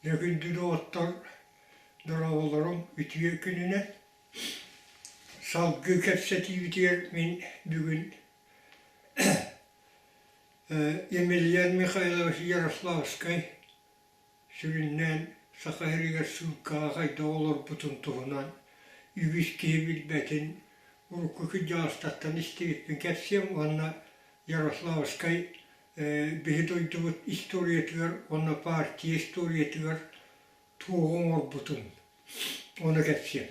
Дьэ күндү доҕоттор, дорооболоруҥ үтүө күнүнэн! Салгыы кэпсэтиибитигэр мин бүгүн Емельян Михайлович Ярославскай сүрүннээн Саха сиригэр сыылкаҕа хайдах олорбутун туһунан үгүс киһи билбэтин урукку кырдьаҕастартан истибиппин кэпсиэм уонна Ярославскай биһи дойдубут историятыгар уонна партия историятыгар туоҕу оҥорбутун ону кэпсиэм.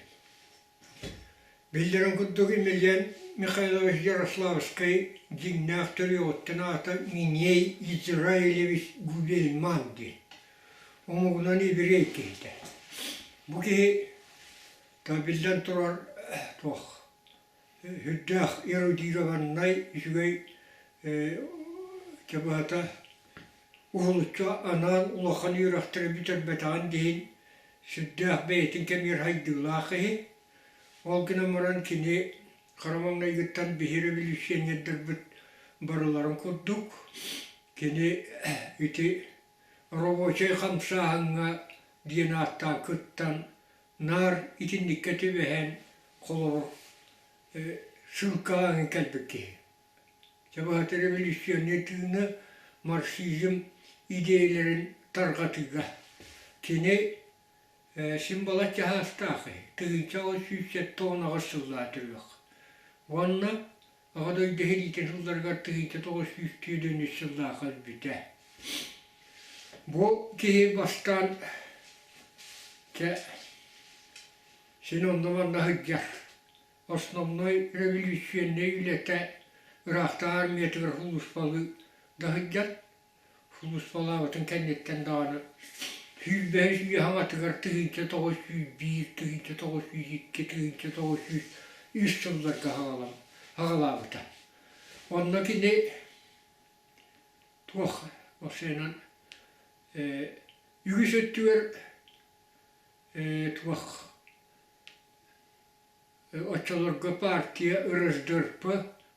Биллэрин курдук Емельян Михайлович Ярославскай дьиҥнээх төрүөҕүттэн аата Миней Израилевич Губельман диэн. Омугунан еврей киһитэ. Бу киһи биллэн турар туох сүрдээх эрудированнай үчүгэй чэ быһата уһулуччу анаан улахан үөрэхтэри бүтэрбэтэҕин да иһин сүрдээх бэйэтин кэмигэр сайдыылаах киһи. Ол гынан баран кини хара маҥнайгыттан биһи революционердарбыт барыларын курдук кини ити рабочай хамсааһыҥҥа диэн ааттаан кыттан наар итинниккэ түбэһэн холобур ссылкаҕа кэлбит киһи. Чэ быһата революционнай тыыны марксизм идиэйэлэрин тарҕатыыга. Кини син балачча саастаах киһи, 1978 сыллаах төрүөх. Уонна Аҕа дойду сэриитин сылларыгар 1943 сыллаахха өлбүтэ. Бу киһи бастаан чэ син онно-манна сылдьар. Основной революционнай үлэтэ ыраахтааҕы армиятыгар сулууспалыы да сылдьар. Сулууспалаабытын кэнниттэн даҕаны сүүрбэһис үйэ саҥатыгар 1901, 1902, 1903 сылларга саҕалаабыта. Онно кини туох уопсайынан үгүс өттүгэр туох Оччолорго партия РСДРП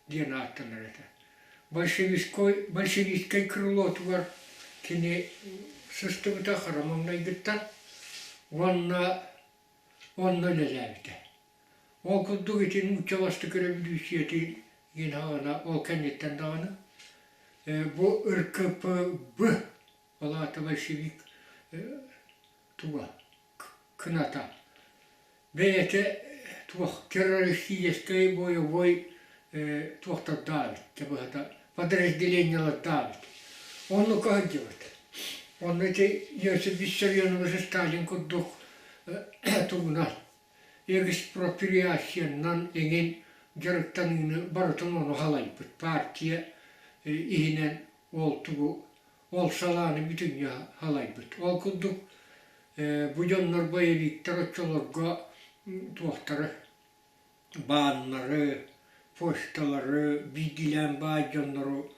диэн ааттанар этэ. Большевистскай, большевистскай крылотугар кини сыстыбыта хара маҥнайгыттан уонна онно үлэлээбитэ. Ол курдук ити нуучча бастакы революциятын иһин аҕана ол кэнниттэн даҕаны бу РКПБ ол аата большевик туга кыната бэйэтэ туох террористическай бойобуой туохтардаабыт дьэ быһата подразделениелардаабыт оннукка сылдьыбыт онно ити Иосиф Виссарионович Сталин курдук тугунан экспроприациянан эҥин дьарыктаныыны барытын ону халайбыт партия иһинэн ол тугу ол салааны бүтүннүү халайбыт. Ол курдук бу дьоннор боевиктар оччолорго туохтары бааннары, почталары, биирдиилээн баай дьоннору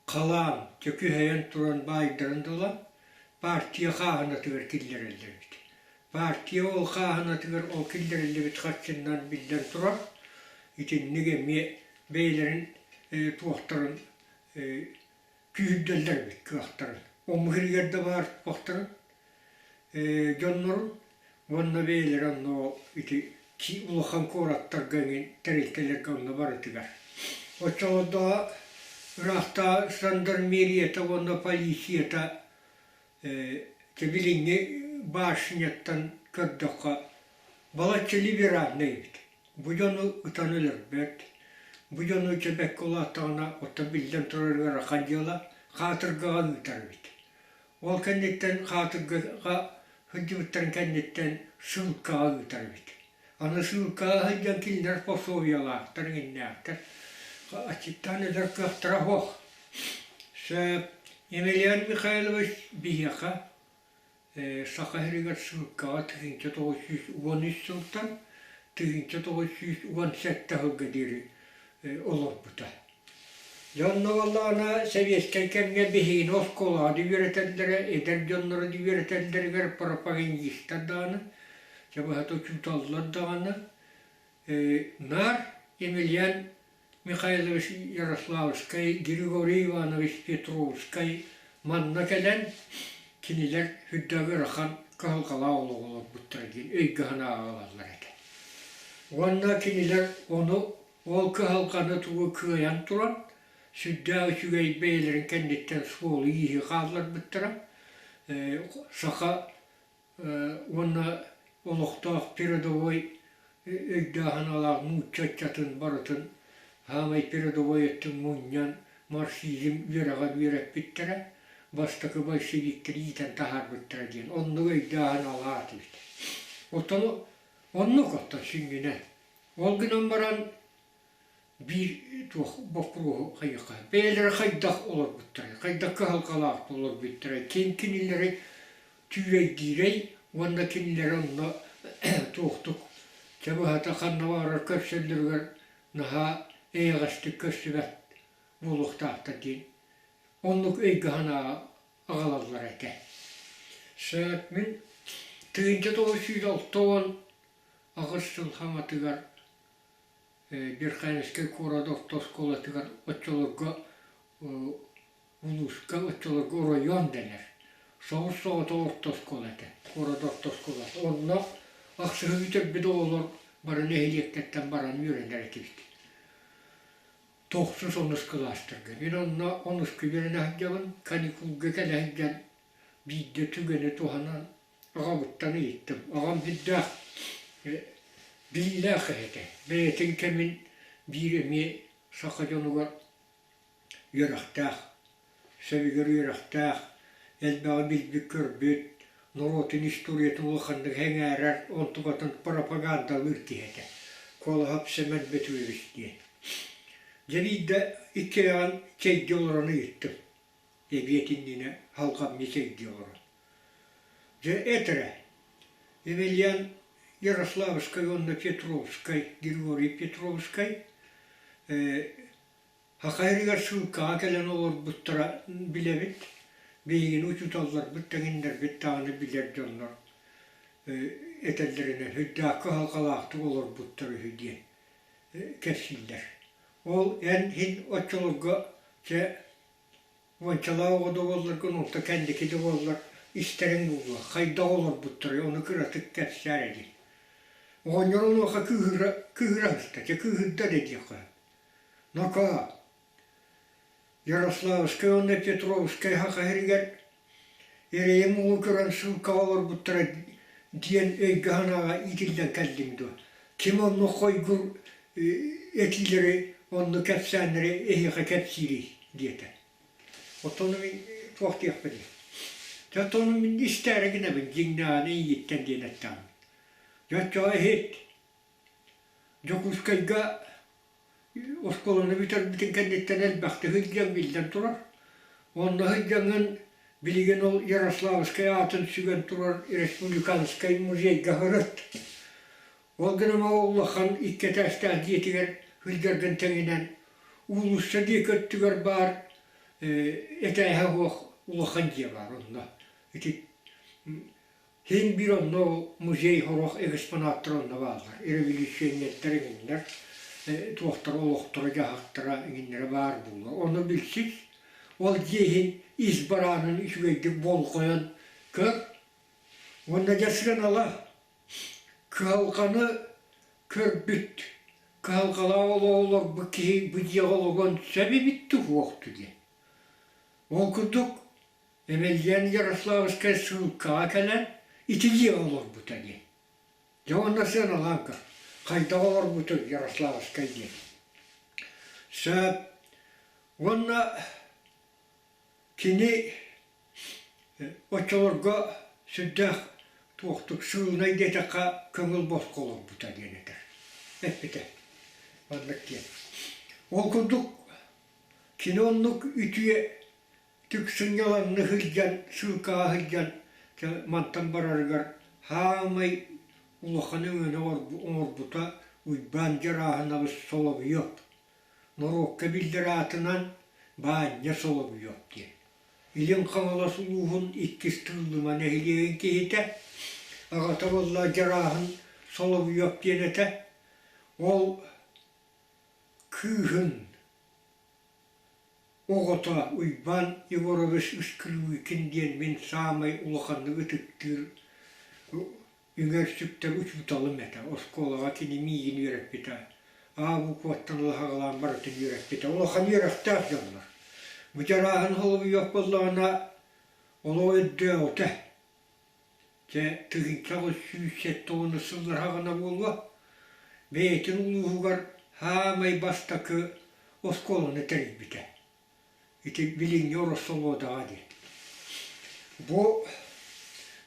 халаан, чөкүһэйэн туран баайдарын да ылан партия хааһынатыгар киллэрэллэр эбит. Партия ол хааһынатыгар ол киллэриллибит харчыннан биллэн турар, итинник эмиэ бэйэлэрин туохтарын күүһүрдэллэр эбит кыахтарын. Омук иһигэр да баар туохтарын дьоннорун уонна бэйэлэрэ онно ити улахан куораттарга эҥин тэрилтэлэргэ онно барытыгар. Оччолордоо ыраахтааҕы жандармерията уонна полицията дьэ билиҥҥи башняттан көрдөххө балачча либеральнай эбит. Бу дьону ытан өлөрбөт, бу дьону чэбэккэ улааттаҕына, оттон биллэн турар ыарахан дьыала, хаатыргаҕа ыытар эбит. Ол кэнниттэн хаатыргаҕа сылдьыбыттарын кэнниттэн ссылкаҕа ыытар эбит. Аны ссылкаҕа сылдьан кинилэр пособиелаахтар, иҥиннээхтэр, аччыктаан өлөр кыахтара суох. Сөп. Емельян Михайлович биһиэхэ Саха сиригэр ссылкаҕа 1913 сылтан 1917 сылга диэри олорбута. Дьэ онно буоллаҕына сэбиэскэй кэмҥэ биһигини оскуолаҕа да үөрэтэллэрэ, эдэр дьоннору да үөрэтэллэригэр пропагандистар даҕаны, чэ быһата учууталлар даҕаны наар Емельян Михайлович Ярославскай, Григорий Иванович Петровскай манна кэлэн. Кинилэр үрдээх ыарахан кыһалҕалаах олоҕу олорбуттара диэн өйгө-санааҕа ылаллар этэ. Уонна кинилэр ону ол кыһалҕаны тугу кыайан туран, сүрдээх үчүгэй бэйэлэрин кэнниттэн суолу-ииһи хаалларбыттара. Саха уонна олохтоох передовой өйдөөх-санаалаах нуучча ыччатын барытын саамай передовой өттүн мунньан марксизм үөрэҕэр үөрэппиттэрэ, бастакы большевиктэр иитэн таһаарбыттара диэн оннук өйдөөх-санаалаах этибит. Оттон оннук оттон сүнньүнэн. Ол гынан баран биир туох боппуруоһу хайыахха бэйэлэрэ хайдах олорбуттарай, хайдах кыһалҕалаах олорбуттарай, ким кинилэри түүрэйдиирэй уонна кинилэри онно туохтук чэ быһата ханна баҕарар көрсөллөрүгэр наһаа эйэҕэстик көрсүбэт буолуохтаахтар диэн оннук өйгө-санааҕа аҕалаллар этэ. Сөп мин 1968 сыл хаҥатыгар Верхоянскай куорат орто оскуолатыгар оччолорго улууска оччолорго оройуон дэнэр. Соҕус соҕотох орто оскуола этэ, куорат орто оскуолата. Онно ахсыһы бүтэрбит оҕолор бары нэһилиэктэртэн баран үөрэнэр этибит. Тохсус онус кылаастарга. Мин онно онуска үөрэнэ сылдьабын, каникулга кэлэ сылдьан биирдэ түгэни туһанан аҕабыттан ыйыттым. Аҕам сүрдээх билиилээх киһи этэ. Бэйэтин кэмин биир эмиэ саха дьонугар үөрэхтээх, сөбүгэр үөрэхтээх, элбэҕи билбит-көрбүт, норуотун историятын улаханнык сэҥээрэр, онтукатын пропагандалыыр киһи этэ. Куолаһап Сэмэн Бөтүрүөбүс диэн. Дьэ биирдэ иккиэйэҕин чэйдии олорон ыйыттым. Эбиэт иннинэ халҕамньы чэйдии олорон. Дьэ эт эрэ, Емельян Ярославскай уонна Петровскай, Григорий Петровскай Саха сиригэр сыылкаҕа кэлэн олорбуттара билэбит. Биһигини учууталларбыт тэҥиннэрбит даҕаны билэр дьоннор этэллэринэн сүрдээх кыһалҕалаахтык олорбуттар үһү диэн кэпсииллэр. Ол эн иһин оччолорго чэ уончалаах оҕо да буолларгын, онто кэнники да буоллар истэриҥ буолуо, хайдах олорбуттарый ону кыратык кэпсээр диэн. Оҕонньор онуоха кыыһыра кыыһыра сыста, чэ кыыһырда да диэххэ сөп. Ноко, Ярославскай уонна Петровскай саха сиригэр эрэйи-муҥу көрөн сыылкаҕа олорбуттара диэн өйгө-санааҕа иитиллэн кэллиҥ дуо? Ким онно хойгур этиилэри, онно кэпсээннэри эһиэхэ кэпсиирий? диэтэ. Оттон мин туох диэхпиний? Дьэ оттон мин истээри гынабын дьиҥнээҕин эйигиттэн диэн эттэҕим. Дьэ оччоҕо иһит, Дьокуускайга Оскуоланы бүтэрбитин кэнниттэн элбэхтик сылдьан биллэн турар. Онно сылдьаҥҥын билигин ол Ярославскай аатын сүгэн турар республиканскай музейга сырыт. Ол гынан ол улахан икки этээстээх дьиэтигэр сылдьаргын тэҥинэн уулусса диэки өттүгэр баар этээһэ суох улахан дьиэ баар онно. Ити Син биир онно музей сорох экспонаттара онно бааллар. Революционердар эҥиннэр туохтара олохторо-дьаһахтара эҥиннэрэ баар буолуо. Ону билсик, ол дьиэ иһин ис бараанын үчүгэйдик болҕойон көр уонна дьэ сыанала кыһалҕаны көрбүт, кыһалҕалаах олоҕу олорбут киһи бу дьиэҕэ олоруон сөп эбит дуу суох дуу диэн. Ол курдук Емельян Ярославскай сыылкаҕа кэлэн ити дьиэҕэ олорбута диэн. Дьэ уонна сыаналаан көр, хайдах олорбутуй Ярославскай диэн. Сөп. Уонна кини оччолорго сүрдээх туохтук сыылынай диэтэххэ көҥүл босхо олорбута диэн этэр. Эппитэ. Маннык диэн. Ол курдук кини оннук үтүө Түк сынньалаҥҥа сылдьан, сыылкаҕа сылдьан мантан барарыгар саамай улахан өҥөнү оҥорбута Уйбаан Дьарааһынабыс Соловьев, норуокка биллэр аатынан Баанньа Соловьев диэн. Илин Хаҥалас улууһун иккис Тыыллыма нэһилиэгин киһитэ, аҕата буолла Дьарааһын Соловьев диэн этэ. Ол кыыһын. оҕото Уйбаан Егорович Скрыбыкин диэн мин саамай улаханнык ытыктыыр үҥэр-сүктэр учууталым этэ. Оскуолаҕа кини миигин үөрэппитэ. А букваттан аҕалаан барытын үөрэппитэ. Улахан үөрэхтээх дьоннор. Бу чарааһын холобуйуох буоллаҕына, олох өйдөөҕүтэ. Дьэ, 1870 сыллар саҕана буолуо, бэйэтин улууһугар саамай бастакы оскуоланы тэрийбитэ. Ити билиҥҥи Ороссолуодаҕа диэн. Бу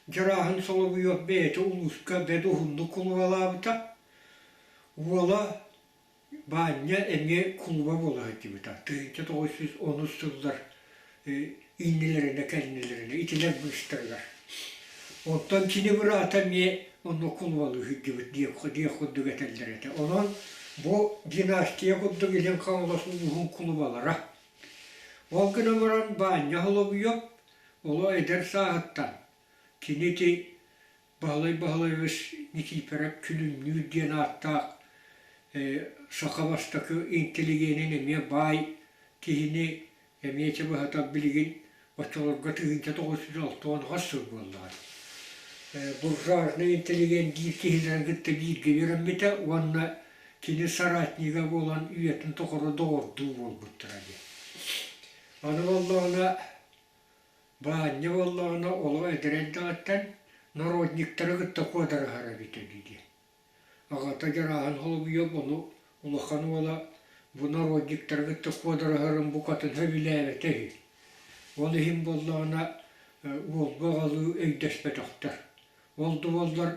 Дьарааһын Солобуйуоп бэйэтэ улууска бэрт уһуннук кулубалаабыта. Уола Баанньа эмиэ кулуба буола сылдьыбыта. 1910 сыллар иннилэринэ-кэннилэринэ итилэр быыстарыгар. Оттон кини быраата эмиэ онно кулубалыы сылдьыбыт диэх диэх курдук этэллэр этэ. Онон бу династия курдук Илин Хаҥалас улууһун кулубалара. Ол гынан баран Баанньа Солобуйап оло эдэр сааһыттан кини ити Баһылай Баһылайабыс Никииппэрэп Күлүмнүүр диэн ааттаах саха бастакы интеллигенин эмиэ баай киһини эмиэ чэ быһата билигин оччолорго 1968 сыл буоллаҕа. Буржуазный интеллигент диир киһилэрин кытта бииргэ үөрэммитэ уонна кини соратнига буолан үйэтин тухары доҕордуу буолбуттара диэн. Аны буоллаҕына Баанньа буоллаҕына олох эдэр эрдэҕиттэн народниктары кытта куодарыһар эбитэ үһү диэн. Аҕата Дьарааһын Солобуйап ону улахан уола бу народниктары кытта куодарыһарын букатын сөбүлээбэтэ үһү. Ол иһин буоллаҕына уолга аҕалыы өйдөспөтөхтөр. Ол да буоллар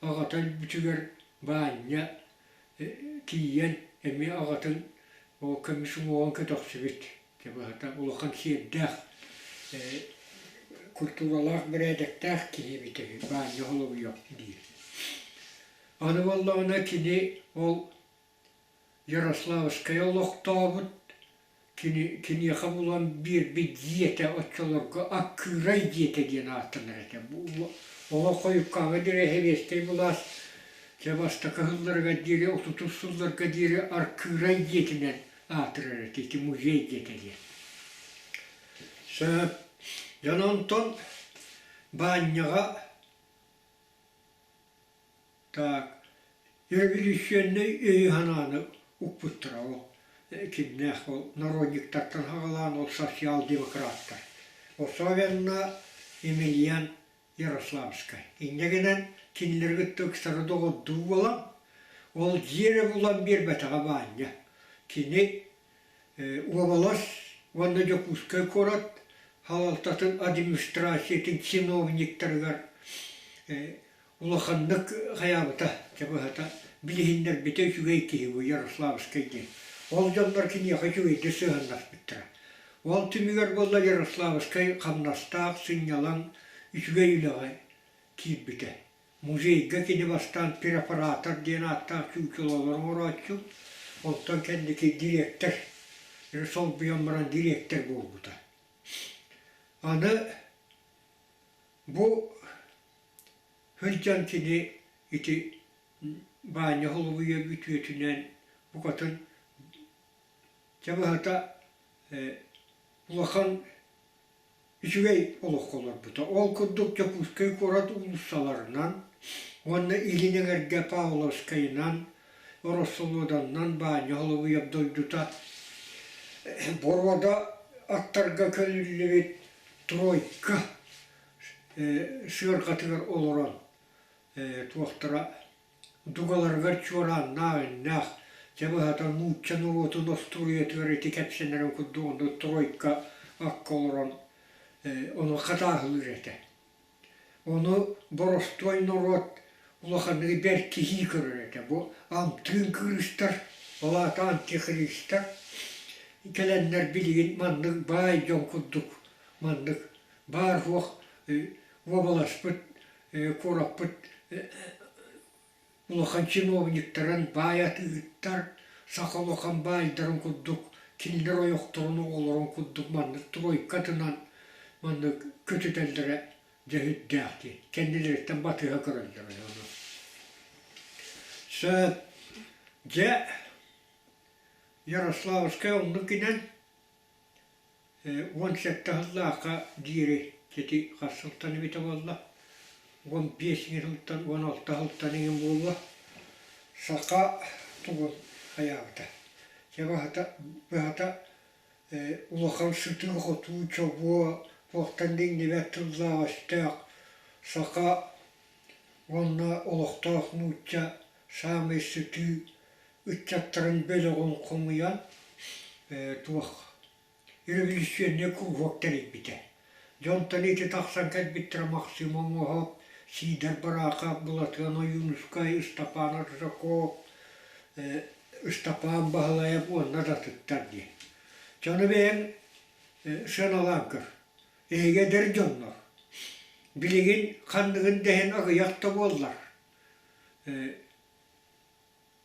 аҕата өлбүтүгэр Баанньа тиийэн эмиэ аҕатын ол көмүс уҥуоҕун көтөхсүбүт. Дьэ быһата улахан сиэрдээх, культуралаах, бэрээдэктээх киһи эбитэ үһү, Баанньа Соловьев диир. Аны буоллаҕына кини ол Ярославскай олохтообут, кини, киниэхэ булан биэрбит дьиэтэ оччолорго Аккыырай дьиэтэ диэн ааттанар этэ. Олох хойуккааҥҥа диэри сэбиэскэй былаас дьэ бастакы сылларыгар диэри, отутус сылларга диэри Аркыырай дьиэтинэн аатырар этэ ити музей диэтэ диэн. Сөп. Дьон онтон Баанньаҕа так революционнай өйү-санааны укпуттара ол кимнээх ол народниктартан саҕалаан ол социал-демократтар. Особенно Емельян Ярославскай. Инньэ гынан кинилэри кытта ыксары доҕордуу буолан, ол дьиэ эрэ булан биэрбэтэҕэ Баанньа. Кини уобалас уонна Дьокуускай куорат салалтатын администрациятын чиновниктарыгар улаханнык хайаабыта, чэ быһата, билиһиннэрбитэ үчүгэй киһи бу Ярославскай диэн. Ол дьоннор киниэхэ үчүгэйдик сыһыаннаспыттара. Ол түмүгэр буолла Ярославскай хамнастаах сынньалаҥ үчүгэй үлэҕэ киирбитэ. Музейга кини бастаан перфоратор диэн ааттаах чуучулалары оҥорооччу, онтон кэнники дириэктэр, солбуйан баран дириэктэр буолбута. Аны бу сылдьан кини ити Баанньа Холобуйа үтүөтүнэн букатын чэ быһата улахан үчүгэй олоххо олорбута. Ол курдук Дьокуускай куорат уулуссаларынан уонна Илин Эҥэргэ Павловскайынан, Ороссолуоданнан Баанньа Холобуйап дойдута боруода аттарга көлүллүбүт тройка сыарҕатыгар олорон туохтара дугаларыгар чуорааннаах иннээх, дьэ быһата нуучча норуотун остуоруйатыгар ити кэпсэнэрин курдук онно тройка акка олорон ону хатааһылыыр этэ. Ону боростуой норуот улаханнык бэркиһии көрөр этэ. Бу амтыын кырыыстар, ол аата антихристар кэлэннэр билигин маннык баай дьон курдук маннык баар-суох уобаласпыт куораппыт улахан чиновниктарын, баай атыыһыттар, саха улахан баайдарын курдук кинилэр ойохторун оҕолорун курдук маннык тройкатынан маннык көтүтэллэрэ дьэ сүрдээх дии. Кэннилэриттэн батыһа көрөллөрө ону. Сөп. Дьэ, Ярославскай оннук гинэн. 17 сыллаахха диэри ити хас сылтан эбитэ буолла, 15 сылтан, 16 сылтан иҥин буолуо, саха тугун хайаабыта. Дьэ быһата, быһата улахан сытыы-хотуу чобуо, туохтан да иҥнибэт тыллаах-өстөөх саха уонна олохтоох нуучча саамай сытыы ыччаттарын бөлөҕүн хомуйан туох революционнай куруһуок тэрийбитэ. Дьонтон ити тахсан кэлбиттэрэ Максим Оҥоһоп, Сидор Барахов, Былатыан Ойуунускай, Ыстапаан Аржаков, Ыстапаан Баһылайап уонна да атыттар диэн. Дьону бэйэҥ сыаналаан көр. Эһиги эдэр дьоннор, билигин ханныгын да иһин аҕыйах да буоллар,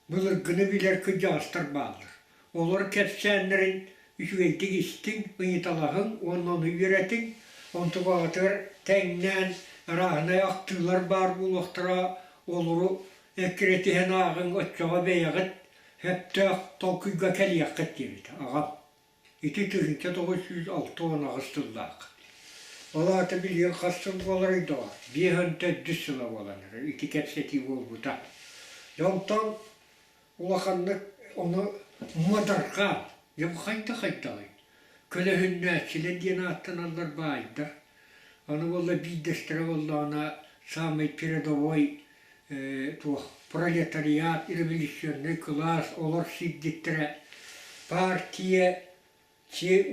Былыргыны билэр кырдьаҕастар бааллар. Олор кэпсээннэрин үчүгэйдик истиҥ, ыйыталаһыҥ уонна ону үөрэтиҥ, онтукаҕытыгар тэҥнээн арааһынай ахтыылар баар буолуохтара, олору эккирэтиһэн ааҕыҥ, оччоҕо бэйэҕит сөптөөх толкуйга кэлиэххит диэбитэ аҕам. Ити 1968 сыллаах. Ол аата билигин хас сыл буоларый доҕор? 54 сыла буолан эрэр. Ити кэпсэтии буолбута. Дьэ онтон улаханнык ону муодарҕаан, дьэ бу хайда-хайдаҕый? Көлөһүннээччилэр диэн ааттаналлар баайдар. Аны буолла биирдэстэрэ буоллаҕына саамай передовой туох пролетариат, революционнай кылаас олор сирдиттэрэ партия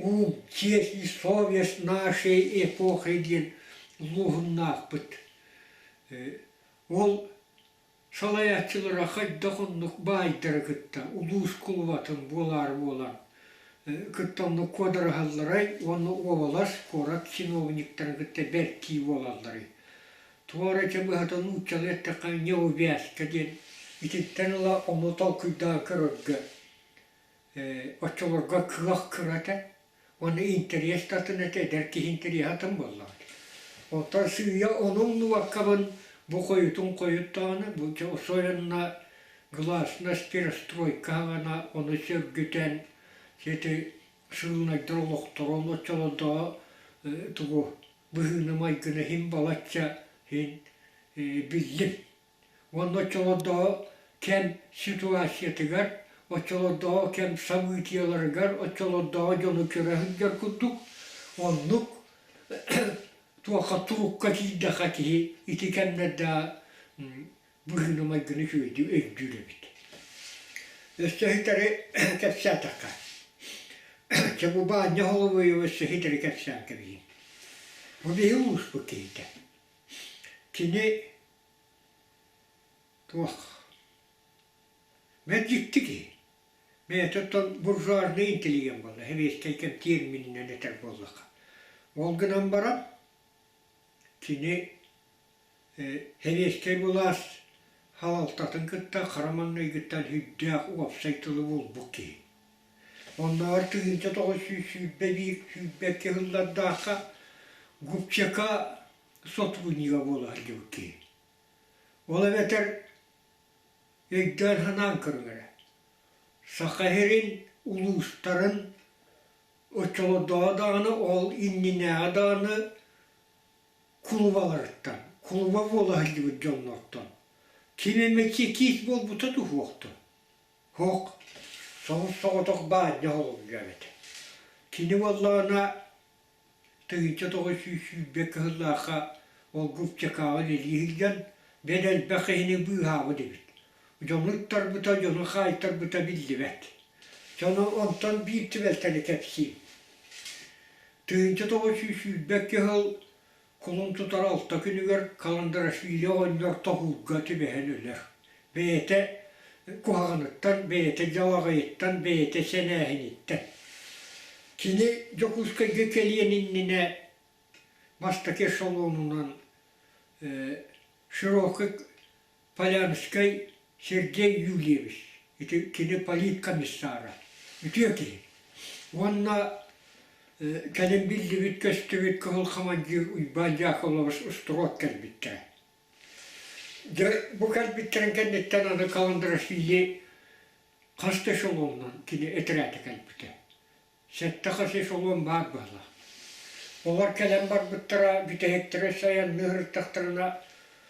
ум, честь и совесть нашей эпохи диэн луоһуннаахпыт. Ол салайааччылара хайдах оннук баайдары кытта улуус кулубатын буолаары буолан кытта оннук куодарыһалларай уонна уобалас куорат чиновниктарын кытта бэркии буолалларый. Туора чэ быһата нууччалыы эттэххэ неувязка диэн итинтэн ыла ону толкуйдаан көрөргө оччолорго кыах кыра этэ уонна интэриэс да атын этэ, эдэр киһи интэриэһэ атын буоллаҕа. Оттон сыыйа ону умнубаккабын бу хойутун хойут даҕаны бу особенно гласность перестройка саҕана ону сөргүтэн ити сыылынайдар олохторун оччолордооҕу тугу быһыыны-майгыны иһин балачча иһин биллим. Уонна оччолордооҕу кэм ситуациятыгар, оччолордооҕу кэм событиеларыгар, оччолордооҕу дьону көрө сылдьар курдук, оннук туохха турукка киирдэххэ киһи ити кэмнэрдээх быһыыны-майгыны үчүгэйдик өйдүүр эбит. Өссө ситэри кэпсээтэххэ, чэ бу Баанньа Холобуйу өссө ситэри кэпсээн кэбиһиим. Бу биһи улууспут киһитэ. Кини туох бэрт дьикти киһи. Бэйэтэ оттон буржуазнай интеллигент буолла, сэбиэскэй кэм тиэрмининэн этэр буоллахха. Ол гынан баран кини Сэбиэскэй былаас салалтатын кытта хара маҥнайгыттан сүрдээх уопсай тылы булбут киһи. Оннооҕор 1921 22 сыллардаахха Губчека сотруднига буола сылдьыбыт киһи. Ол эбэтэр өйдөөн-санаан көрүҥ эрэ, Саха сирин улуустарын оччолордооҕу даҕаны, ол иннинээҕи даҕаны кулубаларыттан, кулуба буола сылдьыбыт дьоннортон ким эмэ чекист буолбута туһуохтун. Һуох, соҕус-соҕотох баанньа холобура эбит. Кини буоллаҕына 1920 кыһыллаахха ол Губчакаҕа үлэлии сылдьан бэл элбэх киһини быыһаабыт эбит. Дьону ыттарбыта, дьону хаайтарбыта биллибэт. Дьону онтон биир түбэлтэни кэпсиим. 1922 сыл Кулун тутар алта күнүгэр Каландарашвили оҕонньор тоһуурга түбэһэн өлөр. Бэйэтэ куһаҕаныттан, бэйэтэ дьалаҕайыттан, бэйэтэ сэнээһиниттэн. Кини Дьокуускайга кэлиэн иннинэ бастакы эшелонунан Широкий Полянскай Сергей Юльевич, ити кини политкомиссара, үтүө киһи. Уонна кэлин биллибит-көстүбүт кыһыл командир Уйбаан Дьякулович Устров кэлбиттэрэ. Дьэ, бу кэлбиттэрин кэнниттэн аны Каландрашвили хас да эшелонунан кини этэрээтэ кэлбитэ. Сэттэ хас эшелон баар быһыылаах. Олор кэлэн барбыттара, бүтэһиктэрэ сайанныы сырыттахтарына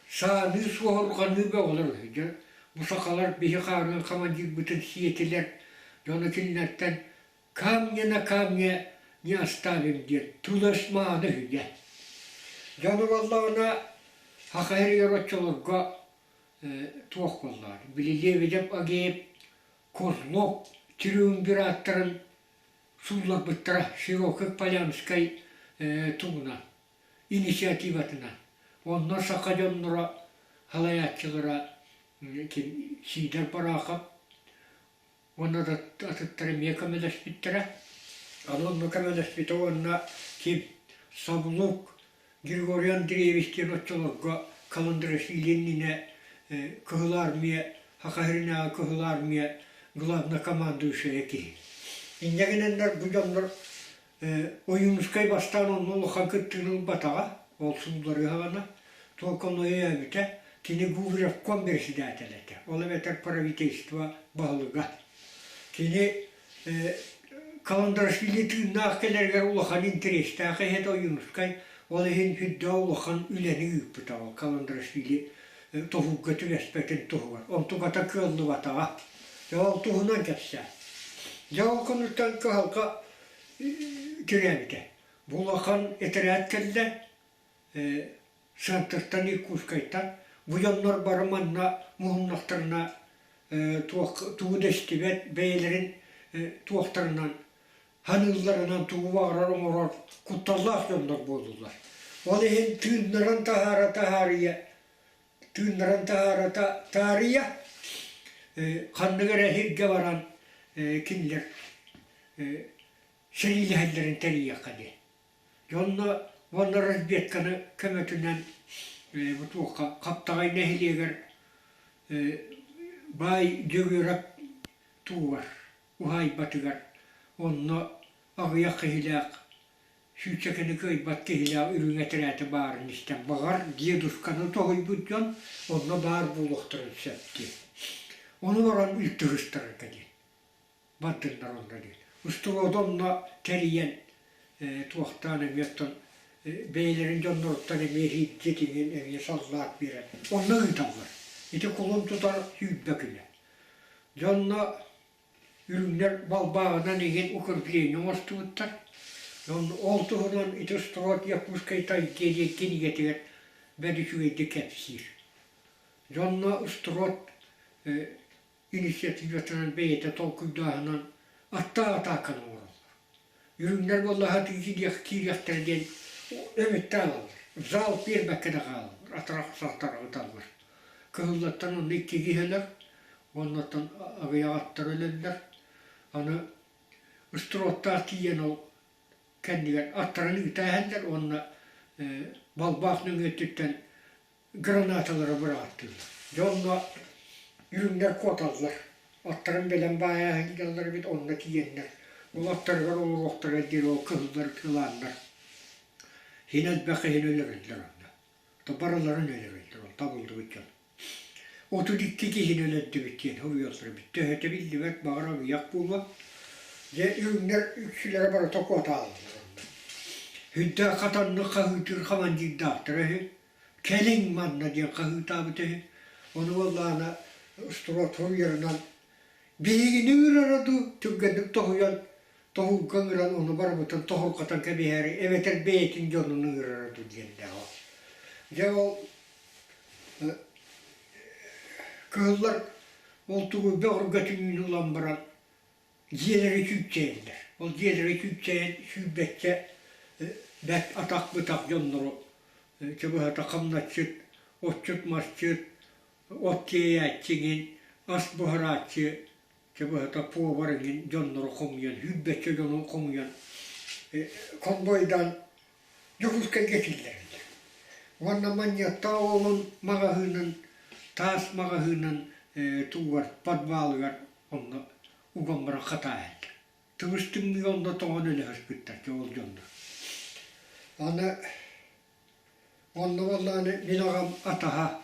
сааныы суоһурҕаныы бөҕөлөр үһү. Дьэ, бу сахалар биһи хаарыан хамандьыырбытын сиэтилэр, дьону кинилэртэн камня на камне не оставим диэн тыл-өс мааны үһү дьэ. Дьону буоллаҕына саха сиригэр оччолорго туох буоллаҕа били Лебедев Агеев Козлов триумвираттарын суулларбыттара Широких Полянскай тугунан инициативатынан. Онно саха дьонноро салайааччылара Сидор Барахов уонна да атыттар эмиэ көмөлөспүттэрэ. Аны онно көмөлөспүтэ уонна ким Савлук Григорий Андреевич диэн оччолорго Каландрашвили иннинэ Кыһыл Армия, Саха сиринээҕи Кыһыл Армия главнокомандующайа киһи. Инньэ гынаннар бу дьоннор Ойуунускай бастаан онно улахан кыттыыны ылбатаҕа, ол суулларыы саҕана, только ону өйөөбүтэ. Кини Губревком председателэ этэ, ол эбэтэр правительство баһылыга. Кини Каландрашвили тыыннаах кэлэригэр улахан интэриэстээх эһэтэ Ойуунускай, ол иһин сүрдээх улахан үлэни ыыппыта ол Каландрашвили тоһуурга түбэспэтин туһугар. Онтуката кыаллыбатаҕа. Дьэ ол туһунан кэпсээн. Дьэ ол күнүттэн кыһалҕа тирээбитэ. Бу улахан этэрээт кэллэ, Центртан Иркутскайтан бу дьоннор бары манна муһуннахтарына туох тугу да истибэт бэйэлэрин туохтарынан ханыылларынан тугу баҕарар оҥорор кутталлаах дьоннор буоллулар. Ол иһин тыыннарын таһаара таһаарыйа тыыннарын таһаара таарыйа ханнык эрэ сиргэ баран кинилэр сэриилэһэллэрин тэрийиэххэ диэн. Дьонно уонна разведканы көмөтүнэн бу туохха Хаптаҕай нэһилиэгэр баай Дьөгүөрэп туугар уһаайбатыгар онно аҕыйах киһилээх сүүчэкэни кыайбат киһилээх үрүҥ этэрээтэ баарын истэн баҕар дедушканы тоһуйбут дьон онно баар буолуохтарын сөп диэн. Ону баран үлтү сыстарарга диэн. бардыннар онно диэн. Устуруоду онно тэрийэн туохтаан эмиэ оттон бэйэлэрин дьонноруттан эмиэ иһирдьит иҥин эмиэ саллаат биэрэн онно ыыталлар. Ити кулун тутар 20 күнэ. Дьонно үрүҥнэр балбааҕынан иһин укрепление оҥостубуттар. Ол туһунан ити Строд Якутской тайге диэн кинигэтигэр бэрт үчүгэйдик кэпсиир. Дьонно Строд инициативатынан бэйэтэ толкуйдааһынан аттаах атааканы оҥороллор. Үрүҥнэр буоллаха киириэхтэрэ диэн өмүттэ аалаллар. Зал биэрбэккэ да хаалаллар, атырах салтара ыталлар. Кыһыллартан онно икки киһи өлөр, уоннаттан аҕыйах аттар өлөллөр. Аны ыстроттаах тиийэн ол кэннигэр аттарын ыыта иһэллэр уонна балбаах нөҥүө өттүттэн гранаталары быраҕаттыыллар. Дьэ онно үрүҥнэр куоталлар. Аттарын бэлэм баайа сылдьаллар эбит, онно тиийэннэр. Ол аттарыгар олоруохтара диэн ол кыһыллар ытыалааннар. Син элбэх киһини өлөрөллөр онно. Барыларын өлөрөллөр, ол табыллыбыт дьон. 32 киһини өлөрдүбүт диэн суруйаллар эбит. Төһөтө биллибэт, баҕар аҕыйах буолуо. Дьэ үрүҥнэр үксүлэрэ барыта куотааллар онно. Сүрдээх хатаннык хаһыытыыр хамандыырдаахтара үһү. Кэлиҥ манна диэн хаһыытаабыт үһү. Ону буоллаҕына устуруот суруйарынан биһигини ыҥырара дуу, түргэнник тоһуйан, тоһуурга ыҥыран ону барыбытын тоһурҕатан кэбиһээри эбэтэр бэйэтин дьонун ыҥырара дуу диэннээх ол. Дьэ ол кыһыллар ол тугу бөҕөргөтүнүүнү ылан баран дьиэлэри чүүччэйэллэр. Ол дьиэлэри чүүччэйэн сүүрбэччэ бэрт атах-бытах дьоннору чэ быһата хамначчыт, отчут-масчыт, от тиэйээччи эҥин, ас буһарааччы, чэ быһата повар эҥин дьоннору хомуйан, сүүрбэччэ дьону хомуйан конвойдаан Дьокуускайга киллэрэллэр. Уонна Манньыаттаах уолун маҕаһыынын, таас маҕаһыынын тугар, подвалыгар онно уган баран хатааһыллар. Тыбыс тымныыга онно тоҥон өлөһөспүттэр дьэ ол дьоннор. Аны онно буоллаҕына мин аҕам атаһа,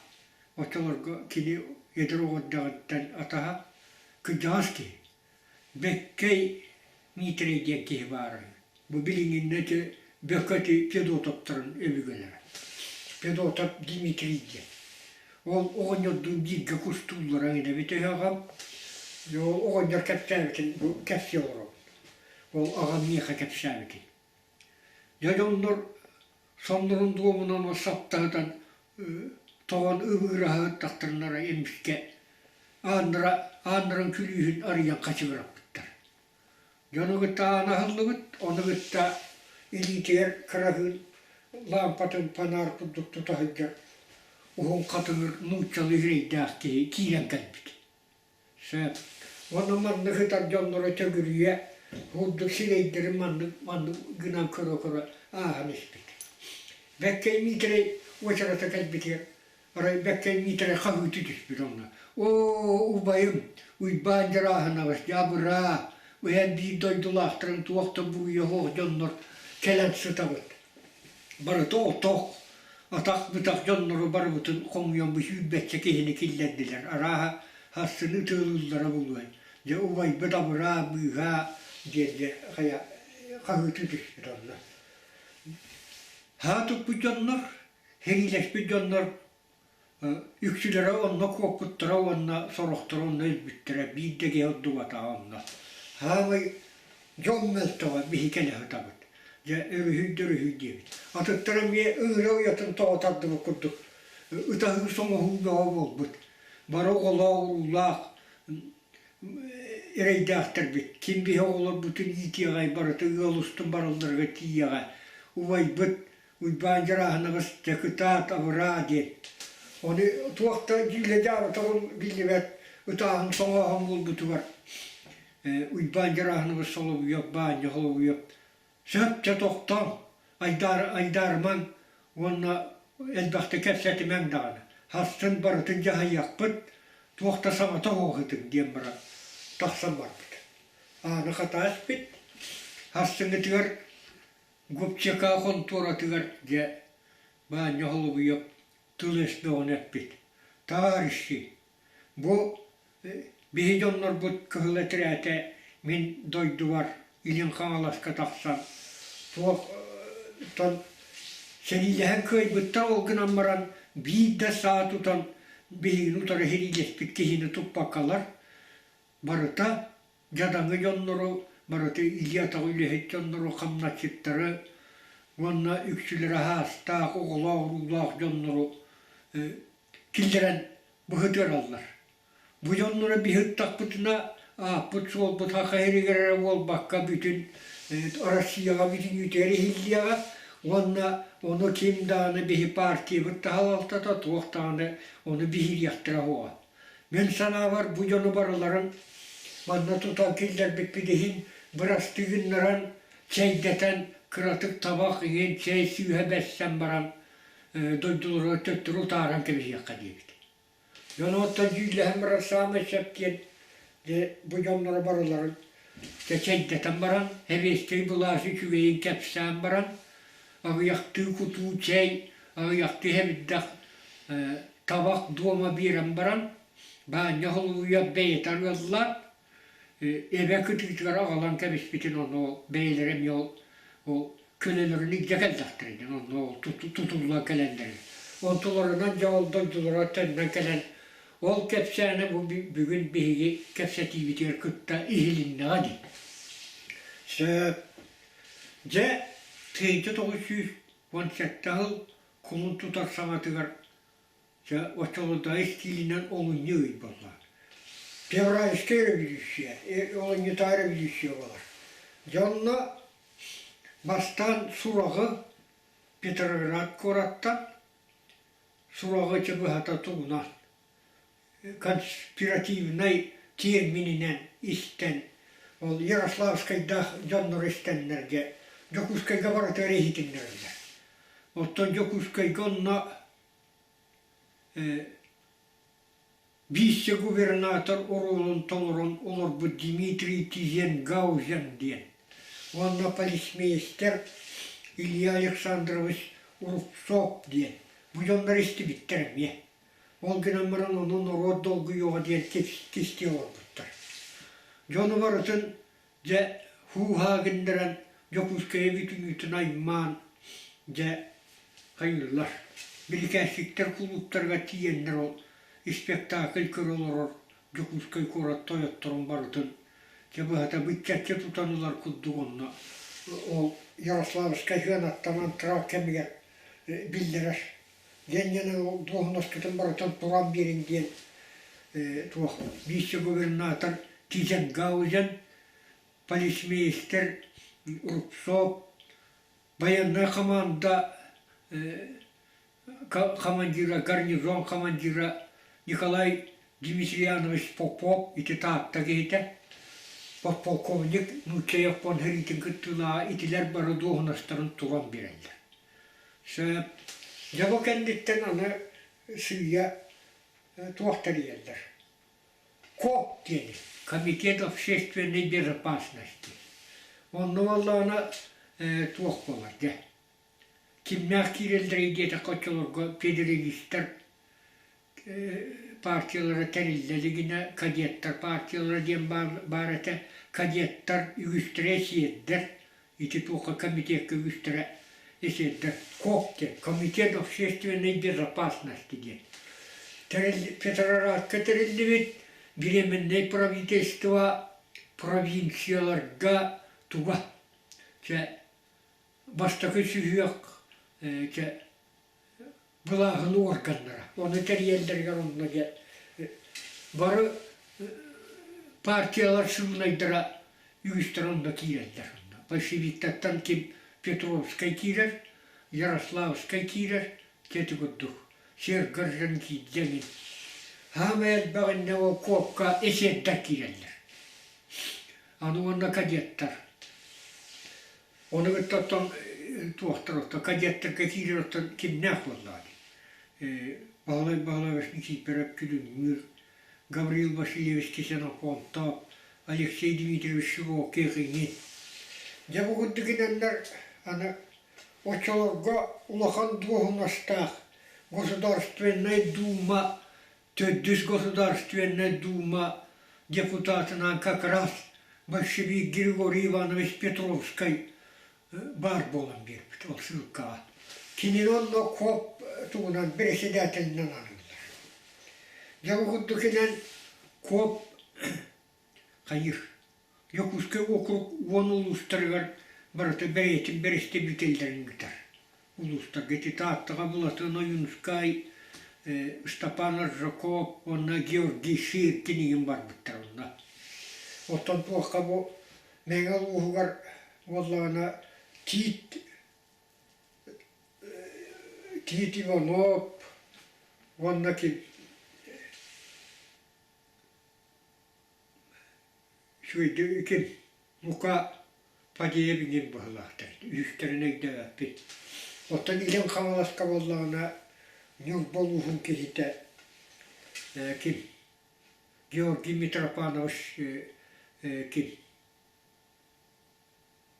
оччолорго кини эдэр оҕо эрдэҕиттэн атаһа кырдьаҕас киһи. Бэккэй. Миитэрэй диэн киһи баара үһү. Бу билиҥҥиннэ ити Бөкө ити Федотовтарын өбүгэлэрэ. Федотов Дмитрий диэн. Ол оҕонньордуун бииргэ кустууллара эҥин эбит үһү аҕам. Ол оҕонньор кэпсээбитин бу кэпсии олоробун. Ол аҕам миэхэ кэпсээбитин. Дьэ дьоннор соннорун дуомунан саптаһытан тоҕон ыбыыраһыттахтарына эмискэ ааннара ааннарын күлүүһүн арыйан хачыгыраппыттар. Дьону кытта аан аһыллыбыт, ону кытта илиитигэр кыраһыын лаампатын фонарь курдук тута сылдьар уһун хатыҥыр нууччалыы сирэйдээх киһи киирэн кэлбит. Сөп. Уонна маннык сытар дьонноро төгүрүйэ курдук сирэйдэрин маннык маннык гынан көрө-көрө ааһан испит. Бэккэй Миитэрэй уочарата кэлбитигэр арай Бэккэй Миитэрэй хаһыытыы түспүт онно. Оо, убайым, Уйбаан Дьарааһынабыс, дьабыраа, эн биир дойдулаахтарыҥ туох да буруйа суох дьоннор кэлэн сытабыт. Барыта отох, атах-бытах дьоннору барыбытын хомуйан бу сүүрбэччэ киһини киллэрдилэр. Арааһа, сарсыны ытыалыыллара буолуой. Дьэ, убайбыт абыраа, быыһаа диэн дьэ хайа хаһыытыы түспүт онно. Һаа туппут дьоннор, сэриилэспит дьоннор Үксүлэрэ онно куоппуттара уонна сорохторо онно өлбүттэрэ, биир да киһи ордубатаҕа онно. Саамай дьон мөлтөҕө биһи кэлэ сытабыт. Дьэ, өрүһүй да өрүһүй диэбит. Атыттар эмиэ ыҥыра уйатын тоҕо тардыбыт курдук ытаһыы-соҥоһуу бөҕө буолбут. Бары оҕолоох-уруулаах эрэйдээхтэрбит. Ким биһи оҕолорбутун иитиэҕэй, барыта ыал устун баралларыгар тиийиэҕэ. Убайбыт Уйбаан Дьарааһынабыс дьакытаат абыраа диэн. Ону туох да дьүүлэ-дьаабытаҕын биллибэт ытааһын-соҥооһун буолбутугар Уйбаан Дьарааһынабыс Соловьев, Баанньа Соловьев сөп чэ тохтооҥ, айдаар, айдаарымаҥ уонна элбэхтэ кэпсэтимэҥ даҕаны, хастын барытын дьаһайыахпыт, туох да саҥата суох ытыҥ диэн баран тахсан барбыт. Ааны хатаа испит, сарсыҥҥытыгар Губчека хонтуоратыгар дьэ Баанньа Холобуйап тыл-өс бөҕөнү эппит: «Товарищи, бу биһи дьоннорбут кыһыл этэрээтэ мин дойдубар Илин Хаҥаласка тахсан туох тон сэриилэһэн кыайбыттар ол гынан баран биир да саа тутан биһигини утары сэриилэспит киһини туппаккалар барыта дьадаҥы дьоннору, барыта илии-атах үлэһит дьоннору, хамначчыттары уонна үксүлэрэ аһаастаах, оҕолоох-уруулаах дьоннору киллэрэн быһытыараллар. Бу дьоннору биһыттахпытына ааппыт-суолбут саха сиригэр эрэ буолбакка бүтүн Россияҕа бүтүннүүтүгэр иһиллиэҕэ уонна ону ким даҕаны биһи партиябыт да салалтата туох даҕаны ону биһириэхтэрэ суоҕа. Мин санаабар, бу дьону барыларын манна тутан киллэрбиппит иһин бырастыы гыннаран, чэйдэтэн, кыратык табах иҥин чэй сыыһа бэрсэн баран дойдуларыгар төттөрү утааран кэбиһиэххэ диэбит. Дьону оттон дьүүллэһэн баран саамай сөп диэн дьэ бу дьоннору барыларын дьэ чэйдэтэн баран, сэбиэскэй былаас үчүгэйин кэпсээн баран, аҕыйахтыы кутуу чэй, аҕыйахтыы сэбирдэх табах дуома биэрэн баран, Баанньа Холуйуйап бэйэтэ арыаллаан, эбэ кытыытыгар аҕалан кэбиспитин ону ол бэйэлэрэ эмиэ ол ол көлөлөрүн илдьэ кэллэхтэрэ диэн онно ол тутуллан кэлэллэр. Онтуларынан дьэ ол дойдулара төннөн кэлэн ол кэпсээнэ бу бүгүн биһиги кэпсэтиибитигэр кытта иһилиннэҕэ дии. Сөп. Дьэ, 1917 сыл кулун тутар саҥатыгар Дьэ, оччолордооҕу истиилинэн олунньу ый буолла. Февральская революция, олунньутааҕы революция буолар. Дьэ онно бастаан сураҕы Петроград куораттан сураҕы ити быһата тугунан конспиративнай термининэн истэн ол Ярославскайдаах дьоннору истэннэр дьэ Дьокуускайга барытыгар иһитиннэрэллэр. Оттон Дьокуускайга онно вице-губернатор оруолун толорон олорбут Дмитрий Тизенгаузен диэн уонна полицмейстер Илья Александрович Рубцов диэн бу дьоннор истибиттэр эмиэ. Ол гынан баран ону норуот долгуйуоҕа диэн кистии олорбуттар. Дьону барытын дьэ Һуу-һаа гыннаран Дьокуускайы бүтүннүүтүн аймаан, дьэ, хайыыллар. Бирикээсчиктэр кулууптарыгар тиийэннэр ол испэктээкил көрө олорор Дьокуускай куорат тойотторун барытын дьэ быһата быччаччы тутан ылар курдук онно ол Ярославскай сыанаттан антракт кэмигэр биллэрэр диэн диэн ол дуоһунаскытын барытын туран биэриҥ диэн туох вице-губернатор Тизенгаузен полицмейстер Рубцов байыаннай хамаанда командира, гарнизон командира Николай Дмитрианович Попов ити Таатта киһитэ, подполковник нуучча Япон сэриитин кыттыылааҕа итилэр бары дуоһунастарын туран биэрэллэр. Сөп. Дьэ бу кэнниттэн аны сыыйа туох тэрийэллэр? КОП диэни, Комитет общественной безопасности. Онно буоллаҕына туох буолар дьэ Кимнээх киирэллэрий диэтэххэ оччолорго федералистар партиялара тэриллэ илигинэ кадеттар партиялара диэн баар этэ. Кадеттар үгүстэрэ эсиэрдэр, ити туохха комитекка үгүстэрэ эсиэрдэр. КОП диэн Комитет общественной безопасности диэн. Петроградка тэриллибит Временное правительство провинцияларга туга чэ бастакы сүһүөх чэ былааһын уорганнара. Ону тэрийэллэригэр онно дьэ бары партиялар сыылынайдара үгүстэр онно киирэллэр. Большевиктартан ким Петровскай киирэр, Ярославскай киирэр, ити курдук Сергоржан киирдэ эҥин. Саамай элбэх иннэ ол куопка эсердэр киирэллэр. Аны уонна кадеттар. Ону кытта оттон туохтар оттон кадеттарга киирэр оттон кимнээх буоллаҕа дии. Баһылай Баһылаевич Никифоров Күлүмнүүр, Гаврил Васильевич Ксенофонтов, Алексей Дмитриевич Широких иҥин. Дьэ бу курдук инэннэр аны оччолорго улахан дуоһунастаах Государственнай Дума Төрдүс Государственнай Дума депутатынан как раз большевик Григорий Иванович Петровскай баар буолан биэрбит ол ссылкаҕа. Кинини онно КОП тугунан председателинэн аныыллар. Дьэ бу курдук КОП хайыр Дьокуускай уокурук уон улуустарыгар барыта бэйэтин бэрэстэбиитэллэрин ыытар. Улуустарга ити Тааттаҕа Былатыан Ойуунускай, Ыстапаан Аржаков уонна Георгий Ширкин иҥин барбыттар онно. Оттон туохха бу Мэҥэ улууһугар буоллаҕына Тиит Тиит Иванов уонна ким Үчүгэйдик ким Лука Фадеев иҥин быһыылаахтар, үһүстэрин өйдөөбөппүт. Оттон Илин Хаҥаласка буоллаҕына Ньурба улууһун киһитэ ким Георгий Митрофанович ким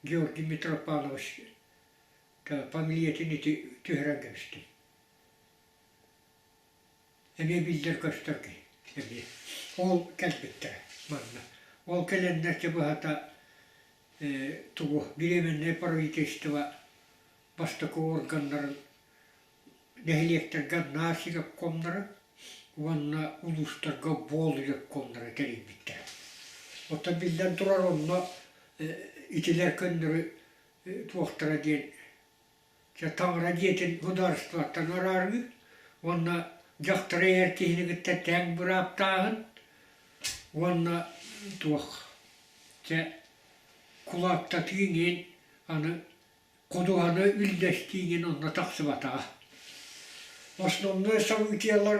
Георгий Митрофанович фамилиятын ити түһэрэн кэбистим. Эмиэ биллэр-көстөр киһи эмиэ. Ол кэлбиттэрэ манна. Ол кэлэннэр чэ быһата тугу Временное правительство бастакы органнарын нэһилиэктэргэ НАСИ ревкомнара уонна улуустарга БОЛ ревкомнара тэрийбиттэрэ. Оттон биллэн турар онно итилэр көннөрү туохтара диэн Дьэ таҥара дьиэтин государствоттан араарыы уонна дьахтары эр киһини кытта тэҥ бырааптааһын уонна туох дьэ кулаактатыы иҥин аны ходуһаны үллэстии иҥин онно тахсыбатаҕа. Основной событиелар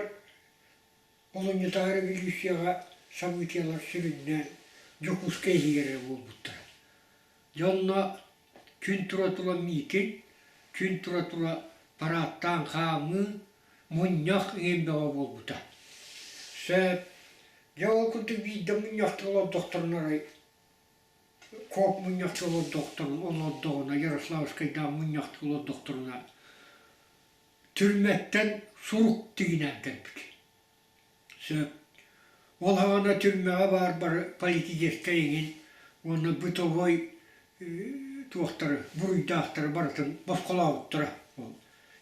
олунньутааҕы революцияҕа событиелар сүрүннээн Дьокуускай иһигэр эрэ буолбуттара. Дьэ онно күн тура-тура миитин, күн тура-тура параадтаан хаамыы, мунньах иҥин бөҕө буолбута. Сөп. Дьэ ол курдук биирдэ мунньахтыы олордохторуна арай КОП мунньахтыы олордохторуна олордоҕуна Ярославскайдаах мунньахтыы олордохторуна түрмэттэн сурук тигинээн кэлбит. Сөп. Ол аҕана түрмэҕэ баар бары политическай иҥин уонна бытовой туохтары, буруйдаахтары барытын босхолообуттара ол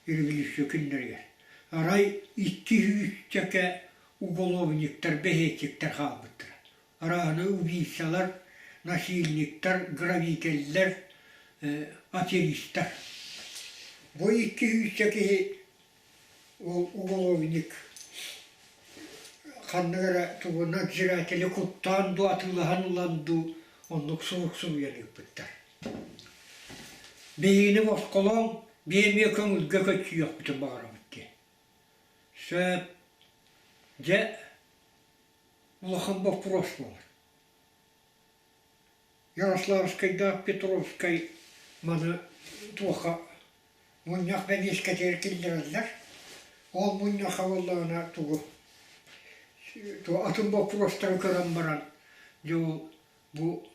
революция күннэригэр. Арай икки сүүсчэкэ уголовниктар, бэһиэччиктэр хаалбыттара. Арааһына убийцалар, насильниктар, грабителлэр, аферистар. Бу икки сүүсчэ киһи ол уголовник ханнык эрэ тугу надзиратели куттаан дуу, атыылаһан ылан дуу оннук сурук суруйан ыыппыттар. Биһигини босхолооҥ, биһи эмиэ көҥүлгэ көччүйүөхпүтүн баҕарабыт диэн. Сөп. Дьэ, улахан боппуруос буолар. Ярославскайдаах Петровскай маны туохха мунньах бэбиэскэтигэр киллэрэллэр. Ол мунньахха буоллаҕына тугу атын боппуруостары көрөн баран дьэ ол бу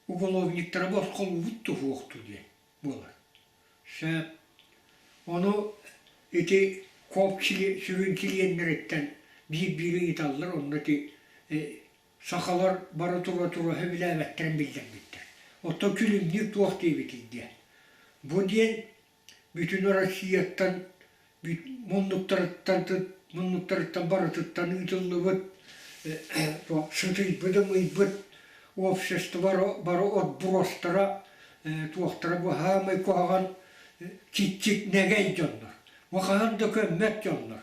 уголовниктары босхолуубут туһуохтуу диэн буолар. Сөп. Ону ити КОП сүрүн чилиэннэриттэн биир-биир ыйыталлар, онно ити сахалар бары тура-тура сөбүлээбэттэрин биллэрбиттэр. Оттон күлүмнүүр туох диэбитий диэн. Бу диэн бүтүн Россияттан муннуктарыттан муннуктарыттан барытыттан ыытыллыбыт сытыйбыт-ымыйбыт общество бары отбростара туохтара бу саамай куһаҕан чиччик нэгэй дьоннор. Бу хаһан да көммөт дьоннор.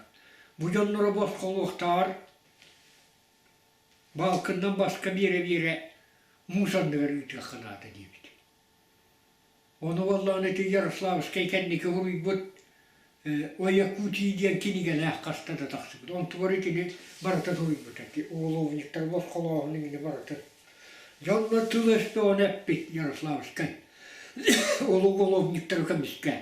Бу дьонноро босхолуохтааҕар Баалкыннан баска биэрэ-биэрэ муус анныгар ыытыахха наада диэбит. Ону буоллаҕына ити Ярославскай кэнники суруйбут «О Якутии» диэн кинигэлээх хаста да тахсыбыт. Онтугар итини барыта суруйбута. Ити уголовниктары босхолооһун иҥини барытын. Дьонно тыл өстөөҕүн эппит Ярославскай. Ол уголовниктары көмүскээн.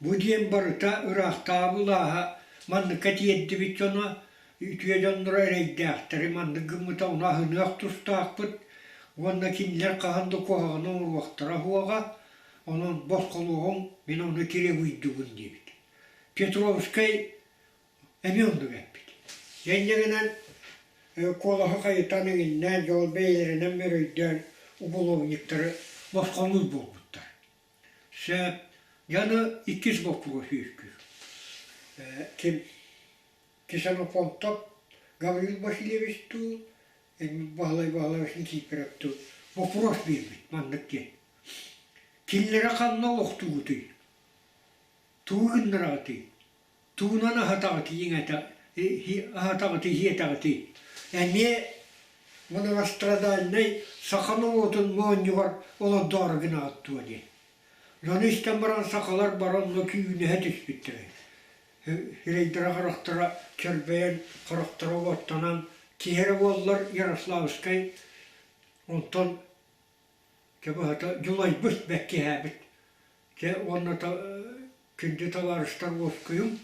Бу диэн барыта ыраахтааҕы былааһа манныкка тиэрдибит дьоно, үтүө дьонноро эрэйдээхтэри маннык гыммыта ону аһыныах тустаахпыт уонна кинилэр хаһан да куһаҕаны оҥоруохтара суоҕа, онон босхолуоҕуҥ, мин ону требуйдубун диэбит. Петровскай эмиэ оннук эппит. Инньэ гынан куолаһы хайытан иҥиннээн, дьол бэйэлэринэн мөрөйдөөн уголовниктары босхолуур буолбуттар. Сөп. Дьону иккис боппуруос үөскүүр. Ким Ксенофонтов Гаврил Васильевич дуу, Баһылай Баһылаевич Никифоров дуу боппуруос биэрбит маннык диэн. Кинилэри ханна олохтуугутуй? Тугу гыннараҕытый? Тугунан аһатаҕытый иҥэтэ аһатаҕытый иһиэтэҕитий? Эмиэ многострадальнай саха норуотун моонньугар олордоору гынаҕыт дуо диэн. Дьону истэн баран сахалар бары онно күүнэһэ түспүттэрэ. Сирэйдэрэ-харахтара чөрбөйөн, харахтара уоттанан, киһи эрэ буоллар Ярославскай онтон Чэ быһата дьулайбыт, бэккиһээбит. Чэ уонна күндү табаарыстар уоскуйуҥ,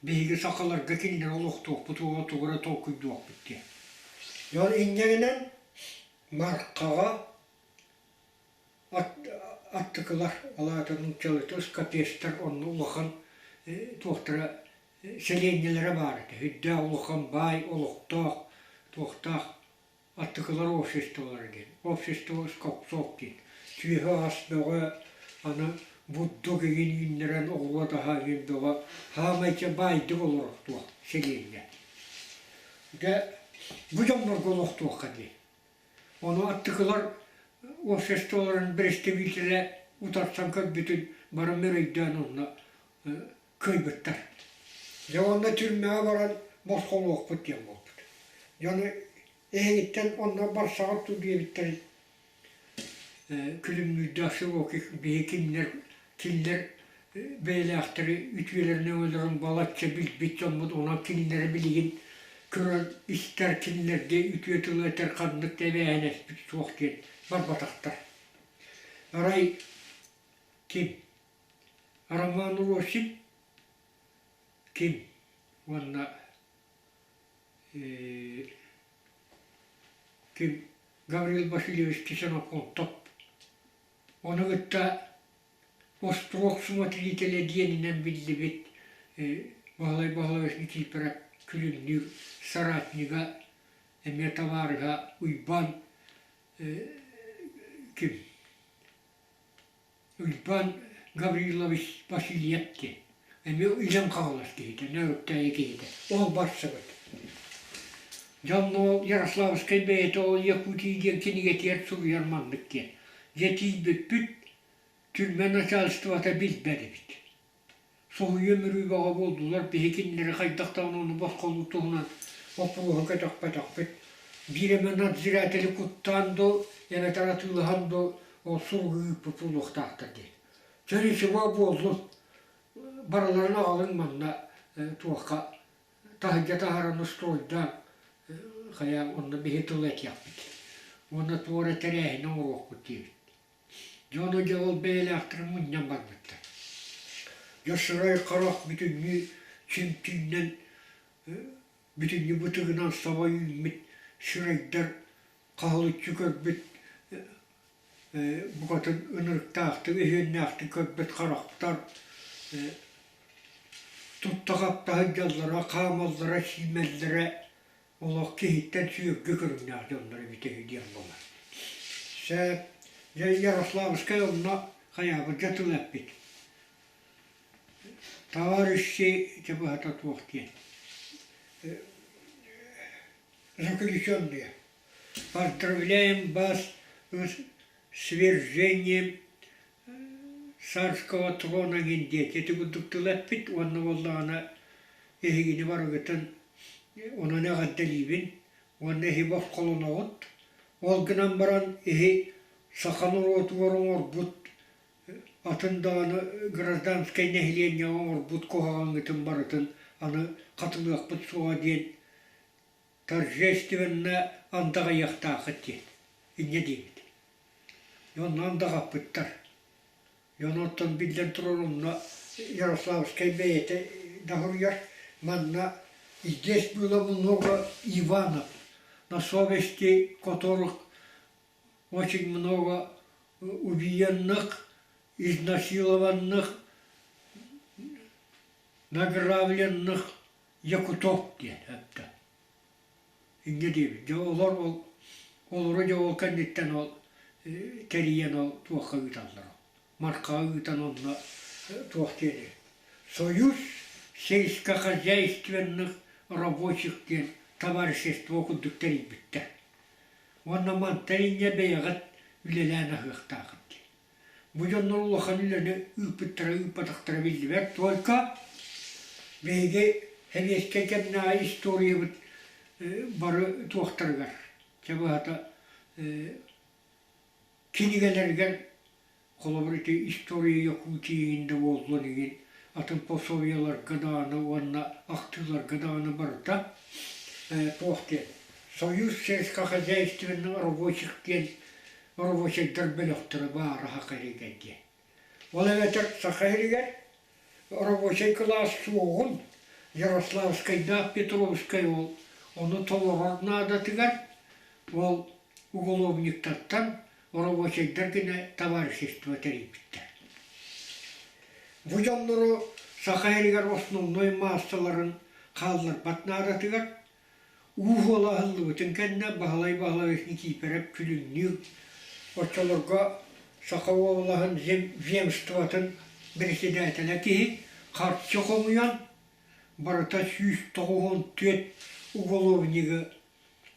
биһиги сахаларга кинилэри олохтуохпут уонна тугу эрэ толкуйдуохпут диэн. Дьон инньэ гынан Мархаҕа аттыкылар, ол аата нууччалыыта скопецтар онно улахан туохтара сэлиэнньэлэрэ баар этэ. Үрдээх улахан баай олохтоох туохтаах Аттыкылар обществолара диэн, общество Скопцов диэн. Сүөһү-ас бөҕө, аны бурдук игин үүннэрэн оҕуруот аһа игин бөҕө, саамай чэ баайдык олорохтуох сэлиэнньэ. Дьэ, бу дьоннорго олохтуохха дии. Ону аттыкылар обществоларын бэрэстэбиитэлэ утарсан көрбүтүн бары мөрөйдөөн онно кыайбыттар. Дьэ уонна түрмэҕэ баран босхолуохпут диэн буолбут. Дьону эһигиттэн онно барсаҕыт дуу диэбиттэрин күлүмнүүрдээх Широких биһи кинилэр кинилэр бэйэлээхтэри үтүөлэрин өҥөлөрүн балачча билбит дьоммут онон кинилэри билигин көрөр истэр кинилэргэ үтүө тылы этэр ханнык да эбээһинэспит суох диэн барбатахтар. Арай ким Роман Рощин ким уонна ким Гаврил Васильевич Ксенофонтов ону кытта Острог смотрителя диэнинэн биллибит Баһылай Баһылаевич Никифоров Күлүмнүүр соратнига эмиэ табаарыһа Уйбаан. Ким Уйбаан Гаврилович Васильев диэн эмиэ илин хаҥалас киһитэ, Нөөрүктээйи киһитэ. Ол барсыбыт. Дьэ онно ол Ярославскай бэйэтэ ол Якутия диэн кинигэтигэр суруйар маннык диэн. Дьэ тиийбиппит, түрмэ начальствота билбэт эбит. Соһуйа мүрүү бөҕө буолдулар, биһи кинилэри хайдах даҕаны ону босхолуур туһунан боппуруоһу көтөхпөтөхпүт. Биир эмэ надзиратели куттаан дуу, эбэтэр атыылаһан дуу ол суругу ыыппыт буолуохтаахтар диэн. Чэ ничего буоллун, барыларын аҕалыҥ манна туохха таһырдьа таһааран устуойдаан хайа онно биһи тыл этиэхпит уонна туора тэрээһини оҥоруохпут диэбит. Дьоно дьэ ол бэйэлээхтэрин мунньан барбыттар. Дьэ сырай-харах бүтүннүү чимтиинэн бүтүннүү бытыгынан саба үүммүт сырайдар хаһылыччы көрбүт букатын ынырыктаахтык, өһүөннээхтик көрбүт харахтар тутта-хапта сылдьаллара, хаамаллара, сиимэллэрэ олох киһиттэн сүөргү көрүҥнээх дьоннор эбитэ үһү диэн буолар. Сөп. Дьэ Ярославскай онно хайаабыт тыл эппит. Товарищи ити быһата туох диэн заключенные поздравляем вас с свержением царского трона диэн ити курдук тыл эппит уонна буоллаҕына эһигини барыгытын онон эҕэрдэлиибин уонна эһи босхолоноҕут ол гынан баран эһи саха норуотугар оҥорбут атын даҕаны гражданскай нэһилиэнньэҕэ оҥорбут куһаҕаҥҥытын барытын аны хатылыахпыт суоҕа диэн торжественно андаҕайыахтааххыт диэн инньэ диэбит. Онно андаҕаппыттар. Дьон оттон биллэн турар онно Ярославскай бэйэтэ да суруйар манна здесь было много Иванов, на совести которых очень много убиенных, изнасилованных, награбленных якутов диэн эттэ. Инньэ диэбит. Дьэ олор ол олору дьэ ол кэнниттэн ол тэрийэн ол туохха ыыталлар Мархаҕа ыытан онно туох диэни Союз сельскохозяйственных рабочих диэн товарищество курдук тэрийбиттэр. Уонна мантан инньэ бэйэҕит үлэлээн аһыахтааххыт диэн. Бу дьоннор улахан үлэни ыыппыттара ыыппатахтара биллибэт, только биһиги сэбиэскэй кэмнээҕи историябыт бары туохтарыгар, чэ быһата кинигэлэригэр холобур ити история Якутии да буоллун игин атын пособиеларга даҕаны уонна ахтыыларга даҕаны барыта туох диэн Союз сельскохозяйственных рабочих диэн рабочайдар бөлөхтөрө баара Саха сиригэр диэн. Ол эбэтэр Саха сиригэр рабочай кылаас суоҕун Ярославскайдаах Петровскай ол ону толорор наадатыгар ол уголовниктартан рабочайдар гына товарищество тэрийбиттэр. Бу дьоннору Саха сиригэр основной маассаларын хаалларбат наадатыгар Уу суола аһыллыбытын кэннэ Баһылай Баһылайович Никиипэрэп күлүмнүүр оччолорго Саха уобалаһын земствотын председателэ киһи харчы хомуйан барыта 194 уголовнигы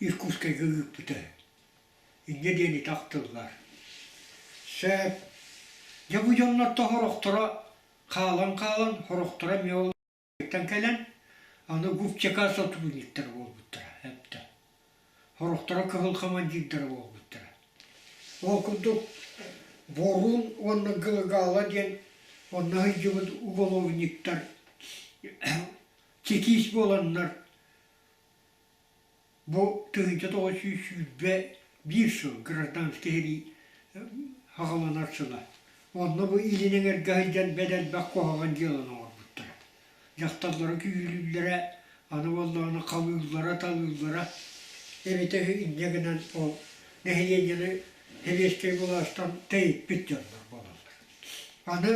Иркутскайга ыыппыта. Инньэ диэн ити ахтыллар. Сөп. Дьэ бу дьоннор тоһорохторо хаалан-хаалан сорохторо эмиэ ол кэлэн аны губчака сотрудниктара буолбуттара эптэ. Сорохторо кыһыл командирдара буолбуттара. Ол курдук Боруун уонна Гылыгаала диэн онно сылдьыбыт уголовниктар чекист буоланнар Бу 1921 сыл гражданскай сэрии саҕаланар сыла. Онно бу илин эҥэргэ сылдьан бэрт элбэх куһаҕан дьыаланы оҥорбуттара. Дьахталлары күүһүлүүллэрэ, аны буоллаҕына халыыллара-талыыллара эбэтэ үһү инньэ гынан ол нэһилиэнньэни сэбиэскэй былаастан тэйиппит дьоннор буолаллар. Аны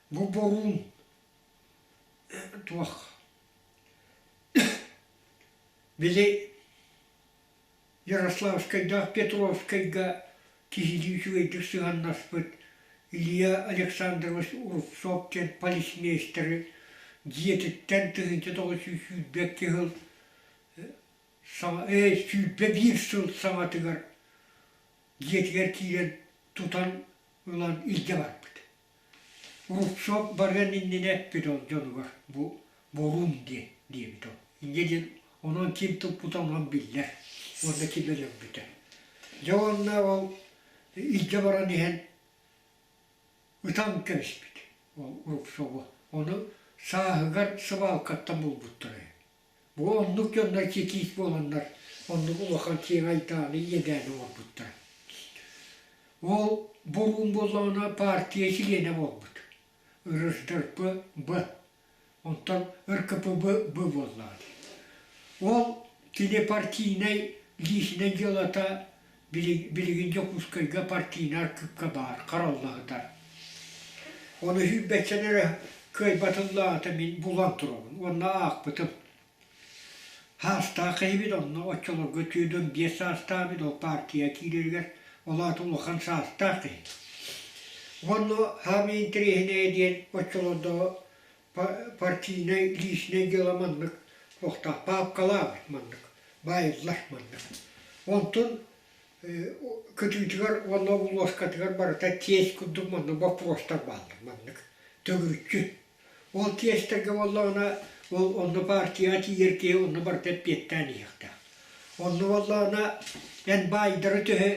бу боруун туох Били Ярославскайдаах Петровскайга киһилии үчүгэйдик сыһыаннаспыт Илья Александрович Рубцов диэн полицмейстеры дьиэтиттэн 1922 сыл 21 сыл саҥатыгар дьиэтигэр киирэн тутан ылан илдьэ барбыт. Рубцов барыан иннинэ эппит ол дьонугар бу Бурун диэн диэбит ол. Инньэ диэн онон ким туппута онон биллэр уонна ким өлөрбүтэ. Дьэ уонна ол илдьэ баран иһэн ытан кэбиспит ол Рубцову. Ону сааһыгар сыбаалкаттан булбуттара үһү. Бу оннук дьоннор чекист буоланнар оннук улахан киэҥ айдааны иэдээни оҥорбуттара. Ол буруун буоллаҕына партия чилиэнэ буолбут. РСДРП-Б. Онтон РКПБ-Б буоллаҕа дии. Ол кини партийнай лиисинэй дьыалата билигин Дьокуускайга партийнай архыыпка баар, харалла сытар. Ону сүүрбэччэн эрэ кыайбатыллаата мин булан турабын уонна аахпытым. Саастаах киһибит онно оччолорго 45 саастаах эбит ол партия киирэригэр, ол аата улахан саастаах киһи. Уонна саамай интэриэһинэйэ диэн оччолордооҕу партийнай личнэй дьыала маннык туохтаах паапкалаабыт маннык баайыллар маннык. Онтун кытыытыгар уонна булуоскатыгар барыта тиэс курдук маннык боппуруостар бааллар маннык төгүрүччү. Ол тиэстэргэ буоллаҕына ол онно партияҕа тиийэр киһи онно барыта эппиэттээн иһиэхтээх. Онно буоллаҕына эн баайдары төһө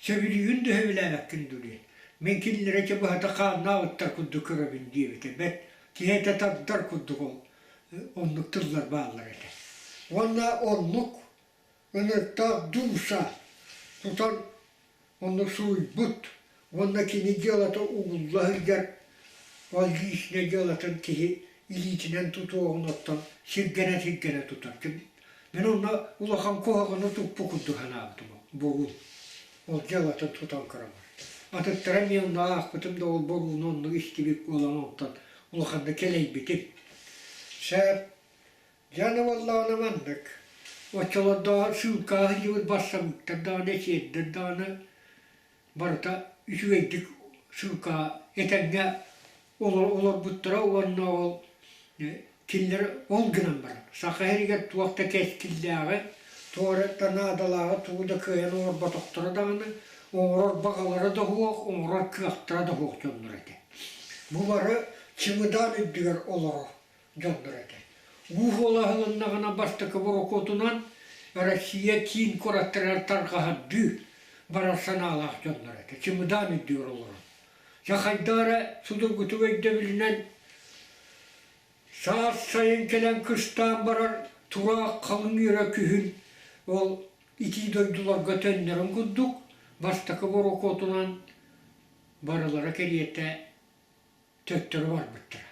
Сөбүлүүгүн да сөбүлээбэккин дуу диэн. Мин кинилэри ити быһата хааннаабыттар курдук көрөбүн диэбитэ. Бэрт киһи этэ тардар курдук ол оннук тыллар бааллар этэ. Уонна оннук ынырыктаах дууса тутан оннук суруйбут уонна кини дьыалата угулла сылдьар ол личнэй дьыалатын киһи илиитинэн тутуоҕун оттон сиргэнэ-сиргэнэ тутар. Мин онно улахан куһаҕаны туппут курдук санаабытым буолун. Ол дьыалатын тутан көрөмөр. Атыттара эмиэ онно аахпытым да ол борууну оннук истибит буолан онтон улаханнык кэлэйбитим. Сөп. Дьэ аны буоллаҕына маннык. Оччолордооҕу сыылкаҕа сылдьыбыт бассабыыктар даҕаны, эсиэрдэр даҕаны барыта үчүгэйдик сыылкаҕа этэҥҥэ олорбуттара уонна ол кинилэр ол гынан баран Саха сиригэр туох да кэскиллээҕи, туох эрэ да наадалааҕы тугу да кыайан оҥорботохторо даҕаны, оҥорор баҕалара да суох, оҥорор кыахтара да суох дьоннор этэ. Бу бары чымыдаан үрдүгэр олорор дьоннор этэ. Уу суола аһылыннаҕына бастакы борокуотунан Россия киин куораттарыгар тарҕаһардыы барар санаалаах дьоннор этэ, чымыдаан үрдүгэр олорон. Дьэ хайдах эрэ судургутук өйдөбүлүнэн саас сайын кэлэн кыстаан барар тураах халыҥ үөрэ күһүн ол итии дойдуларга төннөрүн курдук бастакы борокуотунан барылара кэриэтэ төттөрү барбыттара.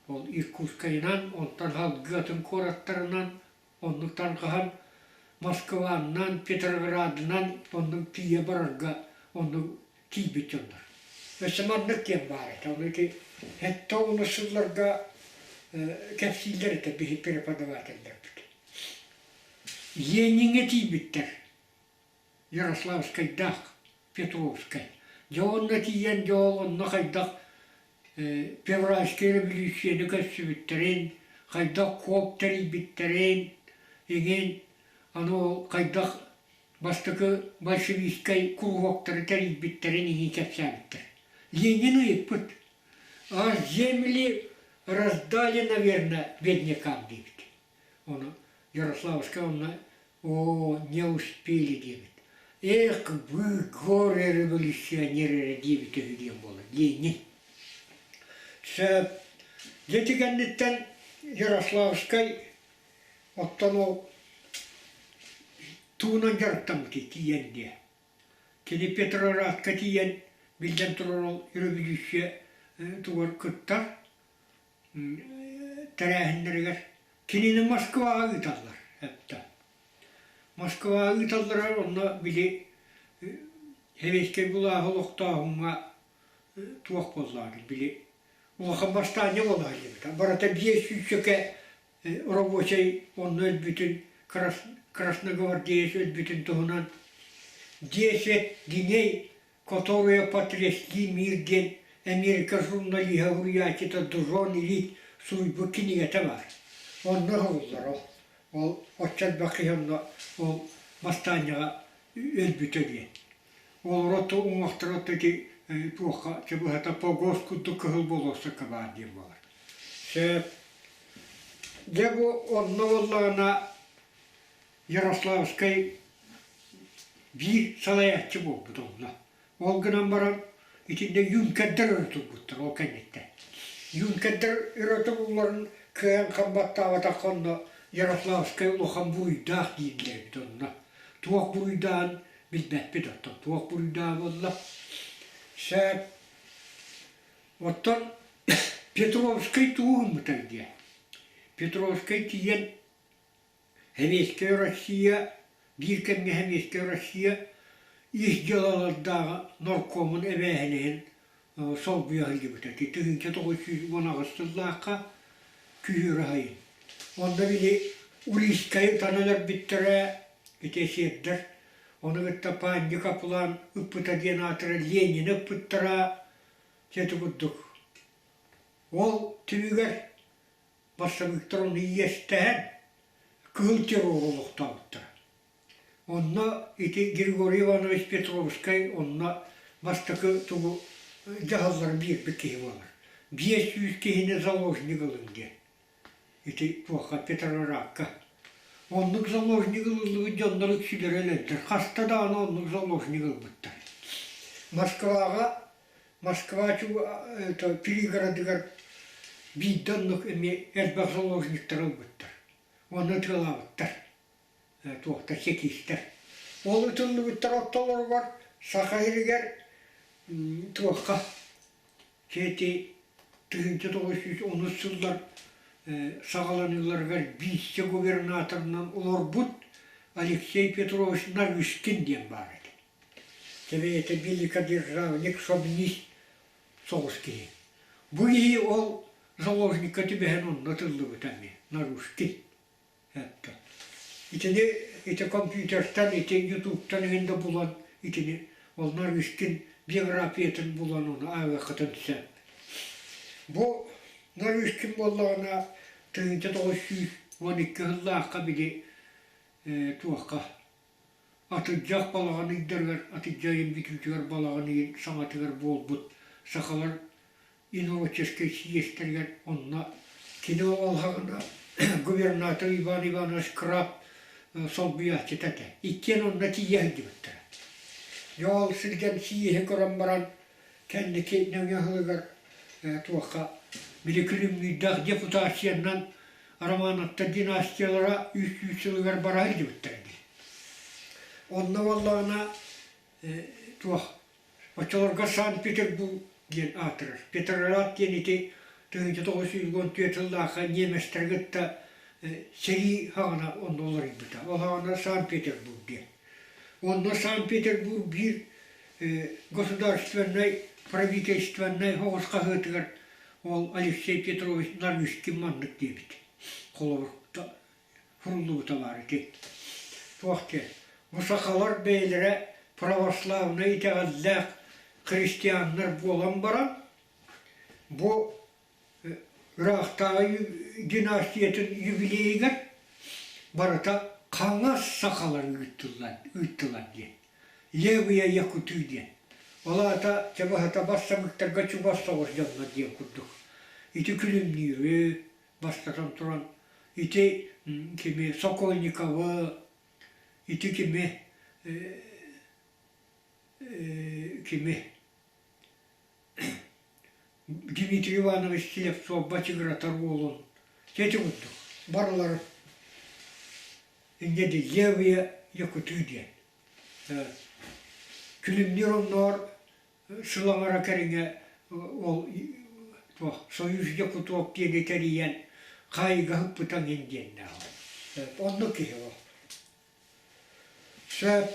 Ол Иркутскайынан, онтон Халгыатын куораттарынан оннук тарҕаһан Москваннан, Петроградынан оннук тиийэ барарга оннук тиийбит дьоннор. Өссө маннык диэн баар этэ. Ону ити 70 сылларга кэпсииллэр этэ биһи преподавателлэрбит. Лениҥҥэ тиийбиттэр. Ярославскайдаах, Петровскай. Дьэ онно тиийэн дьэ ол онно хайдах февральскай революцияны көрсүбүттэрин, хайдах куоп тэрийбиттэрин, иҥин, аны ол хайдах бастакы большевистскай куруһуоктары тэрийбиттэрин иһин кэпсээбиттэр. Ленин ыйыппыт, а земли раздали, наверное, беднякам диэбит. Ону Ярославскай онно оо, не успели диэбит. Эх, вы горе-революционер эрэ диэбитэ үһү диэн буолар, Ленин. Сөп. Дьэ ити кэнниттэн Ярославскай Оттон ол тугунан дьарыктаммытый тиийэн диэ. Кини Петроградка тиийэн, биллэн турар ол революция тугар кыттар тэрээһиннэригэр кинини Москваҕа ыыталлар эптэ. Москваҕа ыыталлара онно били сэбиэскэй былааһы олохтооһуҥҥа туох буоллаҕый били улахан бастаанньа буола сылдьыбыта. Барыта биэс сүүсчэкэ рабочай онно өлбүтүн, красногвардеец өлбүтүн туһунан 10 дней. «Которые потрясли мир» диэн Америка журналиһа суруйааччыта Джон Рид суруйбут кинигэтэ баар. Онно уһуллар ол. Ол оччо элбэх киһи онно ол бастаанньаҕа өлбүтэ диэн. Олорор уҥуохтара ити туохха чэ быһата погост курдук кыһыл болуоссакка баар диэн буолар. Сөп. Дьэ бу онно буоллаҕына Ярославскай биир салайааччы буолбут онно. Ол гынан баран итиннэ юнкердэр өрө турбуттар ол кэнниттэн. Юнкердэр өрө турулларын кыайан хам баттаабатахха онно Ярославскай улахан буруйдаах дииллэр эбит онно. Туох буруйдааҕын билбэппит оттон туох буруйдааҕа буолла. Сөп. Оттон Петровскай тугу гыммытай диэ. Петровскай тиийэн Сэбиэскэй Россия биир кэмҥэ Сэбиэскэй Россия ис дьыалалардааҕы наркомун эбээһинэһин солбуйа сылдьыбыта. Ити 1918 сыллаахха күһүөрү аһайын. Онно били Урийскайы ытан өлөрбүттэрэ, ити эсиэрдэр. Ону кытта Панди Каплан ыппыта диэн аатыра Ленини ыппыттара. Дьэ ити курдук. Ол түмүгэр Бассабыыктар ону иэстэһэн кыһыл террор олохтообуттара. Онно ити Григорий Иванович Петровскай онно бастакы тугу дьаһаллары биэрбит киһи буолар. 500 киһини заложник ылыҥ диэн. Ити туохха Петроградка. Оннук заложник ылыллыбыт дьоннор үксүлэрэ өлөллөр. Хаста даҕаны оннук заложник ылбыттар. Москваҕа Москва пригородыгар биирдэ оннук эмиэ элбэх заложниктары ылбыттар уонна ытыалаабыттар туохтар чекистэр. Ол ытыллыбыттар ортолоругар Саха сиригэр туохха ити 1910 сыллар саҕаланыыларыгар вице-губернаторынан олорбут Алексей Петрович Нарышкин диэн баар этэ. Бэйэтэ великодержавник, шовинист соҕус киһи. Бу киһи ол заложникка түбэһэн онно тыллыбыта эмиэ, Нарушкин. Итини ити компьютертан, ити ютубтан иһин да булан итини ол Нарышкин биографиятын булан ону ааҕыаххытын сөп. Бу Нарышкин буоллаҕына 1912 сыллаахха били туохха Атырдьах балаҕан ыйдарыгар, атырдьах ыйын бүтүүтүгэр балаҕан ыйын саҥатыгар буолбут сахалар инородческай съезтэригэр онно кини оҕолоһоҕуна губернатор Иван Иванович Краб солбуйааччыта этэ. Иккиэн онно тиийэ сылдьыбыттара. Дьэ ол сылдьан съеһи көрөн баран кэнники нөҥүө сылыгар туохха били күлүмнүүрдээх депутациянан Романовтар династиялара 300 сылыгар бара сылдьыбыттар дии. Онно буоллаҕына туох оччолорго Санкт-Петербург диэн аатырар. Петроград диэн ити 1914 сыллаахха немецтэри кытта сэрии хаҕына онно уларыйбыта. Ол хаҕына Санкт-Петербург диэн. Онно Санкт-Петербург биир государственнай правительственнай соҕус хаһыатыгар ол Алексей Петрович Нарышкин маннык диэбит. Холобур, суруллубута баар ити. Туох диэн, бу сахалар бэйэлэрэ православнай итэҕэллээх христианнар буолан баран, бу ыраахтааҕы династиятын юбилейыгар барыта хаҥас сахалар ыыттылар, ыыттылар диэн. Левые якуты диэн. Ол аата чабаһата бассабыктарга чугас соҕус дьоннор диэн курдук. Ити күлүмнүүрү, бастатан туран, ити кими Сокольниковы, ити кими кими Дмитрий Иванович Слепцов бачыгыратар уолун ити курдук барыларын инньэ дии левые якуты диэн Күлүмнүүр онноор сыл аҥара кэриҥэ ол туох Союз Якутов диэни тэрийэн хаайыыга ыппыта эҥин диэннээх. Оннук киһи ол. Сөп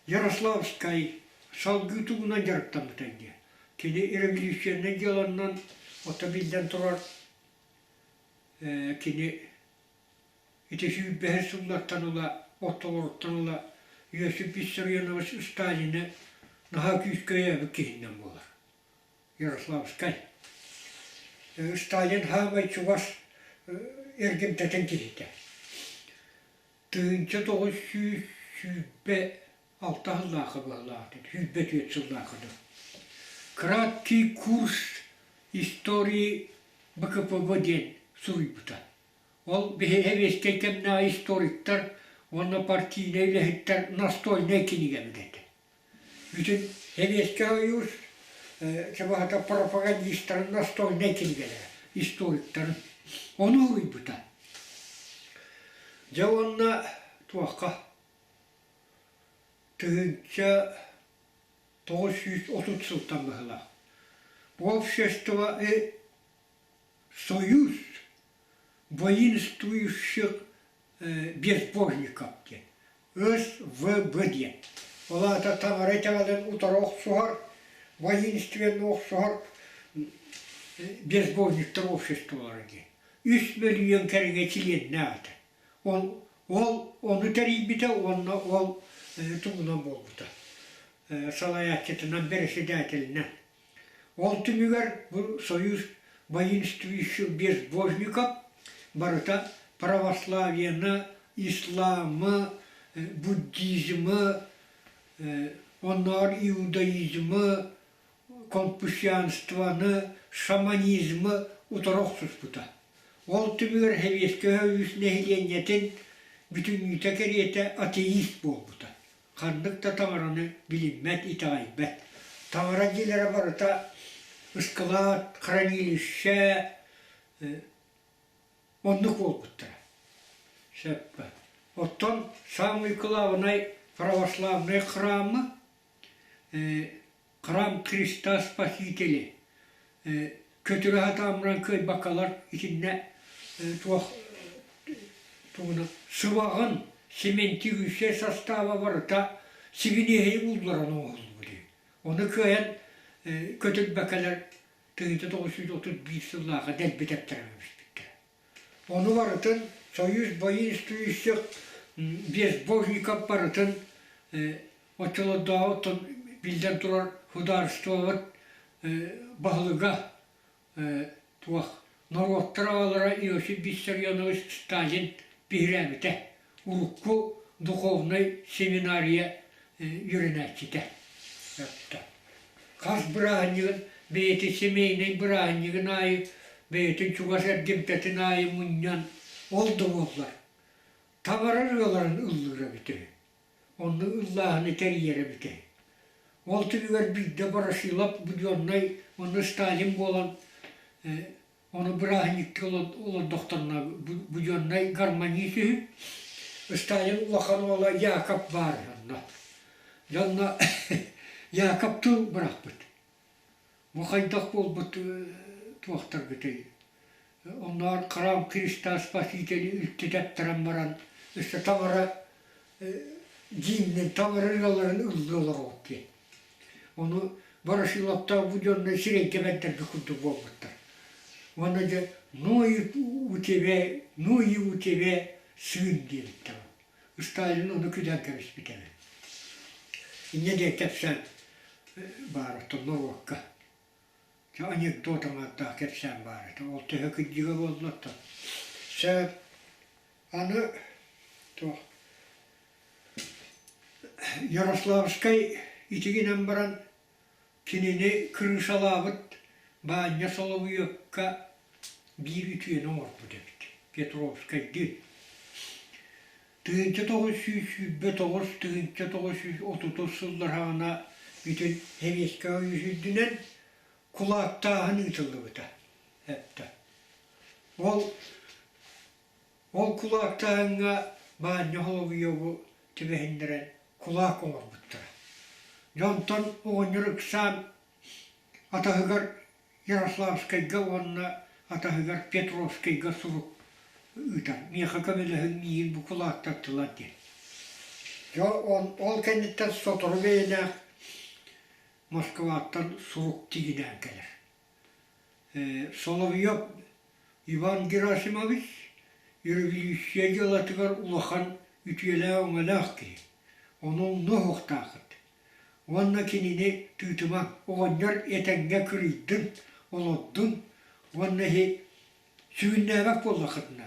Ярославскай салгыы тугунан дьарыктаммытай диye. Кини революционнай дьыаланнан ото биллэн турар кини Ити сүүрбэһис сыллартан ыла, ортолоруттан ыла Иосиф Виссарионович Сталины Наһаа күүскэ өйөөбүт киһиннэн буолар. Ярославскай. Сталин саамай чугас эргимтэтин киһитэ. 1926 сыллаахха быһалаах, 24 сыллаахха дуу. Краткий курс истории БКПБ диэн суруйбута. Ол биһи сэбиэскэй кэмнээҕи историктар уонна партийнай үлэһиттэр настольнай кинигэбит этэ. Бүтүн Сэбиэскэй Союз чабаһата пропагандистарын настольнай кинигэлэрэ, историктарын. Ону уруйбута. Дьэ уонна туохха 1930 сылтан быһыылаах. Общество и союз воинствующих безбожников диэн СВБ диэн. Ол аата таҥара итэҕэлин утары охсуһар, воинственно охсуһар безбожниктар обществолара диэн. 3 мөлүйүөн кэриҥэ чилиэннээх этэ. Ол, ол ону тэрийбитэ уонна ол тугунан буолбута. Салайааччытынан, бэрэсэдээтэлинэн. Ол түмүгэр бу Союз воинствующих безбожников барыта православиены, исламы, буддизмы, оннооҕор иудаизмы, конфуцианствоны, шаманизмы утары охсуспута. Ол түмүгэр Сэбиэскэй Союз нэһилиэнньэтин бүтүннүүтэ кэриэтэ атеист буолбута. Ханнык да таҥараны билиммэт, итэҕэйбэт. Таҥара дьиэлэрэ барыта ыскылаат, хранилище оннук буолбуттара. Сөп. Оттон самый главный православный храмы Храм Христа Спасителя көтүрэ сатаан баран кыайбаккалар итиннэ туох тугуна сыбаҕын цементирующая состава барыта сибиниэһи улларан оҥоһуллубут үһү. Ону кыайан көтүрбэккэлэр 1931 сыллааҕы дэлби тэптэрэн кэбиспиттэрэ. Ону барытын Союз воинствующих безбожников барытын оччолордооҕу биллэн турар судаарыстыбабыт баһылыга туох норуоттар аҕалара Иосиф Виссарионович Сталин биһирээбитэ, урукку духовнай семинария үөрэнээччитэ. Хас бырааһынньыгын бэйэтин семейнэй бырааһынньыгын аайы бэйэтин чугас эргимтэтин аайы мунньан ол да буоллар таҥара ырыаларын ыллыыра эбитэ үһү. Онно ыллааһыны тэрийэрэ эбитэ. Ол түмүгэр биирдэ Ворошилов Буденнай уонна Сталин буолан ону бырааһынньыкка олордохторуна Буденнай гармонист үһү. Сталин улахан уола Яков баар онно. Дьэ онно Яков тыл бырахпыт. Бу хайдах буолбут туохтаргытый? Оннооҕор храм Христа Спасителя үлтү тэптэрэн баран өссө таҥара гимнин таҥара ырыаларын ыллыы олоробут диэн. Ону Ворошиловтаах бу дьонно сирэйгэ бэрдэрбит курдук буолбуттар. Уонна дьэ ну и у тебя, ну и у тебя сын диэбиттэр. Сталин ону күлэн кэбиспит эбит. Инньэ диэн кэпсээн баар оттон норуокка. Дьэ анекдот аҥаардаах кэпсээн баар этэ. Ол төһө кырдьыга буолла оттон. Сөп. Аны туох Ярославскай итигинэн баран кинини крышалаабыт Баанньа Соловьевка биир үтүөнү оҥорбут эбит Петровскайдыын. 1929 1930 сыллар саҕана бүтүн Сэбиэскэй Союз үрдүнэн кулаактааһын ыытыллыбыта эптэ. Ол ол кулаактааһыҥҥа Баанньа Соловьеву түбэһиннэрэн кулаак оҥорбуттара. Дьэ онтон оҕонньор ыксаан атаһыгар Ярославскайга уонна атаһыгар Петровскайга сурук ыытар. Миэхэ көмөлөһүҥ миигин бу кулаактаттылар диэн. Дьэ ол кэнниттэн сотору бэйэлээх Москваттан сурук тигинээн кэлэр. Соловьев Иван Герасимович революция дьыалатыгар улахан үтүөлээх-өҥөлөөх киһи. Ону умнуо суохтааххыт. Уонна кинини тыытымаҥ, оҕонньор этэҥҥэ кырыйдын, олордун уонна иһи сүгүннээбэт буоллаххытына,